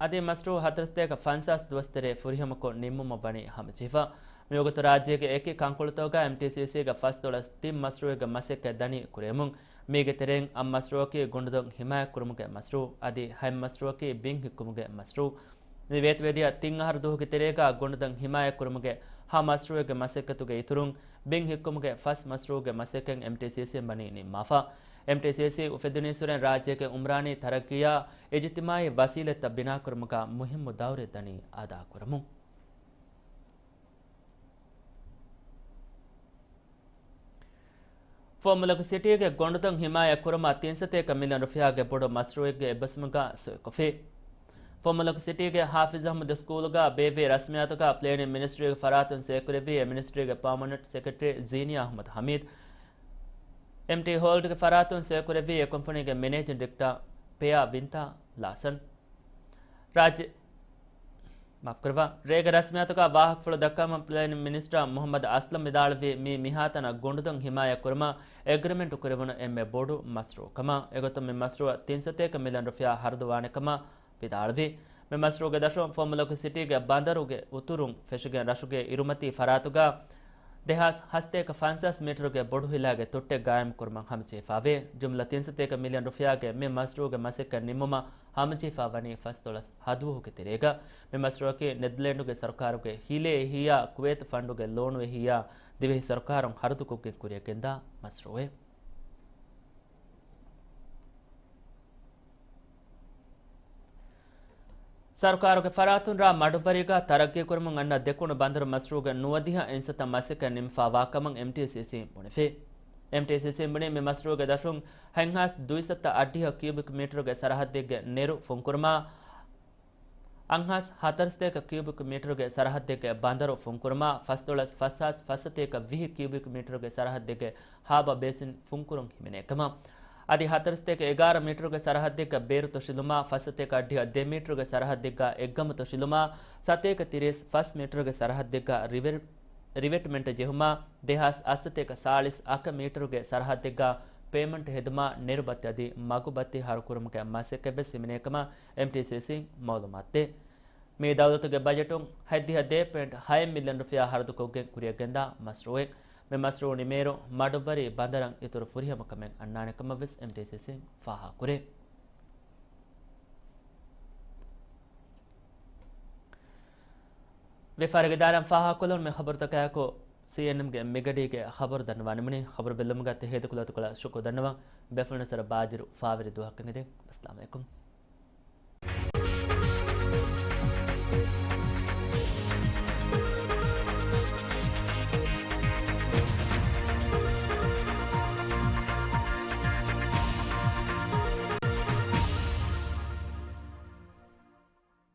އަދި މަޝްރޫޢު ހަތަރުސަތޭކަ ފަންސާސް ދުވަސް ތެރޭ ފުރިހަމަކޮށް ނިންމުމަށް ވަނީ ހަމަޖެހިފަ. މިވަގުތު ރާއްޖޭގެ އެކި ކަންކޮޅުތަކުގަ އެމްޓީސީސީގެ ފަސްދޮޅަސް ތިން މަޝްރޫޢެއްގެ މަސައްކަތް ދަނީ ކުރިޔަމުން. މީގެ ތެރެއިން އަށް މަޝްރޫޢަކީ ގުނޑުދޮން ހިމާޔަތްކުރުމުގެ މަޝްރޫޢު، އަދި ހަތް މަޝްރޫޢަކީ ބިން ހިއްކުމުގެ މަޝްރޫޢު. މި ވޭތުވެދިޔަ ތިން އަހަރު ދުވަހުގެ ތެރޭގަ ގުނޑުދޮން ހިމާޔަތްކުރުމުގެ ހަ މަޝްރޫޢެއްގެ މަސައްކަތުގެ އިތުރުން، ބިން ހިއްކުމުގެ ފަސް މަޝްރޫޢުގެ މަސައްކަތް އެމްޓީސީސީން ވަނީ ނިންމާފަ. އެމްޓީސީސީ އުފެދުނީއްސުރެން ރާއްޖޭގެ އުމްރާނީ ތަރައްގީއާ އިޖުތިމާޢީ ވަސީލަތްތައް ބިނާކުރުމުގަ މުހިއްމު ދައުރެއް ދަނީ އަދާކުރަމުން. ފުވައްމުލަކު ސިޓީގެ ގޮނޑުދޮން ހިމާޔަތް ކުރުމަށް ތިން ސަތޭކަ މިލިއަން ރުފިޔާގެ ބޮޑު މަޝްރޫޢެއްގެ އެއްބަސްވުމުގަ ސޮއިކޮށްފި. ފުވައްމުލަކު ސިޓީގެ ޙާފިޒު އަޙްމަދު ސްކޫލުގަ ބޭއްވި ރަސްމިއްޔާތުގަ ޕްލޭނިން މިނިސްޓްރީގެ ފަރާތުން ސޮއިކުރެއްވީ އެ މިނިސްޓްރީގެ ޕާމަނެންޓް ސެކްރެޓަރީ ޒީނިޔާ އަޙްމަދު ޙަމީދު. އެމްޓީ ހޯލްޑްގެ ފަރާތުން ސޮއިކުރެއްވީ އެ ކުންފުނީގެ މެނޭޖިން ޑިރެކްޓަރ ޕެއާ ވިންތާ ލާސަން. ރާއްޖެ، މާފުކުރައްވާ، ރޭގެ ރަސްމިއްޔާތުގަ ވާހަކަފުޅު ދައްކަވަމުން ޕްލޭނިން މިނިސްޓަރ މުޙައްމަދު އަސްލަމް ވިދާޅުވީ މީ މިހާތަނަށް ގޮނޑުދޮން ހިމާޔަތް ކުރުމަށް އެގްރިމެންޓު ކުރެވުނު އެންމެ ބޮޑު މަޝްރޫޢު ކަމަށް. އެގޮތުން މި މަޝްރޫޢަށް ތިން ސަތޭކަ މިލިއަން ރުފިޔާ ހަރަދު ވާނެ ކަމަށް ވިދާޅުވި. މި މަޝްރޫޢުގެ ދަށުން ފުވައްމުލަކު ސިޓީގެ ބަނދަރުގެ އުތުރުން ފެށިގެން ރަށުގެ އިރުމަތީ ފަރާތުގަ ދެހާސް ހަސަތޭކަ ފަންސާސް މީޓަރުގެ ބޮޑު ހިލާގެ ތުއްޓެއް ގާއިމްކުރުމަށް ހަމަޖެހިފައިވޭ. ޖުމްލަ ތިން ސަތޭކަ މިލިއަން ރުފިޔާގެ މި މަޝްރޫޢުގެ މަސައްކަތް ނިންމުމަށް ހަމަޖެހިފަ ވަނީ ފަސްދޮޅަސް ހަ ދުވަހުގެ ތެރޭގަ. މި މަޝްރޫޢަކީ ނެދަލޭންޑުގެ ސަރުކާރުގެ ހިލޭ އެހީއާ ކުވޭތު ފަންޑުގެ ލޯނު އެހީއާ ދިވެހި ސަރުކާރުން ހަރަދުކޮށްގެން ކުރިޔަށްގެންދާ މަޝްރޫޢެއް. ސަރުކާރުގެ ފަރާތުން ރާ މަޑުއްވަރީގަ ތަރައްގީކުރުމުން އަންނަ ދެކުނު ބަނދަރު މަޝްރޫޢުގެ ނުވަދިހަ އިންސަތަށް މަސައްކަތް ނިންމިފައިވާ ކަމަށް އެމްޓީސީސީން ބުނެފި. އެމްޓީސީސީން ބުނީ މި މަޝްރޫޢުގެ ދަށުން ހަތްހާސް ދުއިސައްތަ އަށްޑިހަ ކިއުބިކް މީޓަރުގެ ސަރަހައްދެއްގެ ނެރު ފުންކުރުމާ، އަށްހާސް ހަތަރުސަތޭކަ ކިއުބިކް މީޓަރުގެ ސަރަހައްދެއްގެ ބަނދަރު ފުންކުރުމާ، ފަސްދޮޅަސް ފަސްހާސް ފަސްސަތޭކަ ވިހި ކިއުބިކް މީޓަރުގެ ސަރަހައްދެއްގެ ހާބަ ބޭސިން ފުންކުރުން ހިމެނޭ ކަމަށް. އަދި ހަތަރުސަތޭކަ އެގާރަ މީޓަރުގެ ސަރަހައްދެއްގަ ބޭރު ތޮށިލުމާ، ފަސްސަތޭކަ އަށްޑިހަ ދެ މީޓަރުގެ ސަރަހައްދެއްގަ އެއްގަމު ތޮށިލުމާ، ސަތޭކަ ތިރީސް ފަސް މީޓަރުގެ ސަރަހައްދެއްގަ ރިވެރި-، ރިވެޓްމަންޓް ޖެހުމާ، ދެހާސް އަށްސަތޭކަ ސާޅީސް އަކަ މީޓަރުގެ ސަރަހައްދެއްގަ ޕޭމަންޓް ހެދުމާ، ނެރު ބައްތި އަދި މަގު ބައްތި ހަރުކުރުމުގެ މަސައްކަތްވެސް ހިމެނޭ ކަމަށް އެމްޓީސީސީން މައުލޫމާތުދޭ. މި ދައުލަތުގެ ބަޖެޓުން ހަތްދިހަ ދޭއް ޕޮއިންޓް ހައެއް މިލިއަން ރުފިޔާ ހަރަދުކޮށްގެން ކުރިޔަށްގެންދާ މަޝްރޫޢެއް. މި މަޝްރޫޢު ނިމޭއިރު މަޑުއްވަރީ ބަނދަރަށް އިތުރު ފުރިހަމަ ކަމެއް އަންނާނެ ކަމަށްވެސް އެމްޓީސީސީން ފާހަގަކުރޭ. ވިޔަފާރި އިދާރާއިން ފާހަގަކޮށްލުން މި ޚަބަރުތަކާއެކު ސީއެންއެމްގެ މިގަޑީގެ ޚަބަރު ދަންނަވާނެ. މިވަނީ ޚަބަރު ބެއްލުމުގަ ތެ ހޭދަކުލަތުކޮޅަށް ޝުކުރު ދަންނަވަން. ބޭފުޅުން އެސަރަ ބާއްޖަވެރި އުފާވެރި ދުވަހަކަށް އެދެން. އައްސަލާމު ޢަލައިކުމް.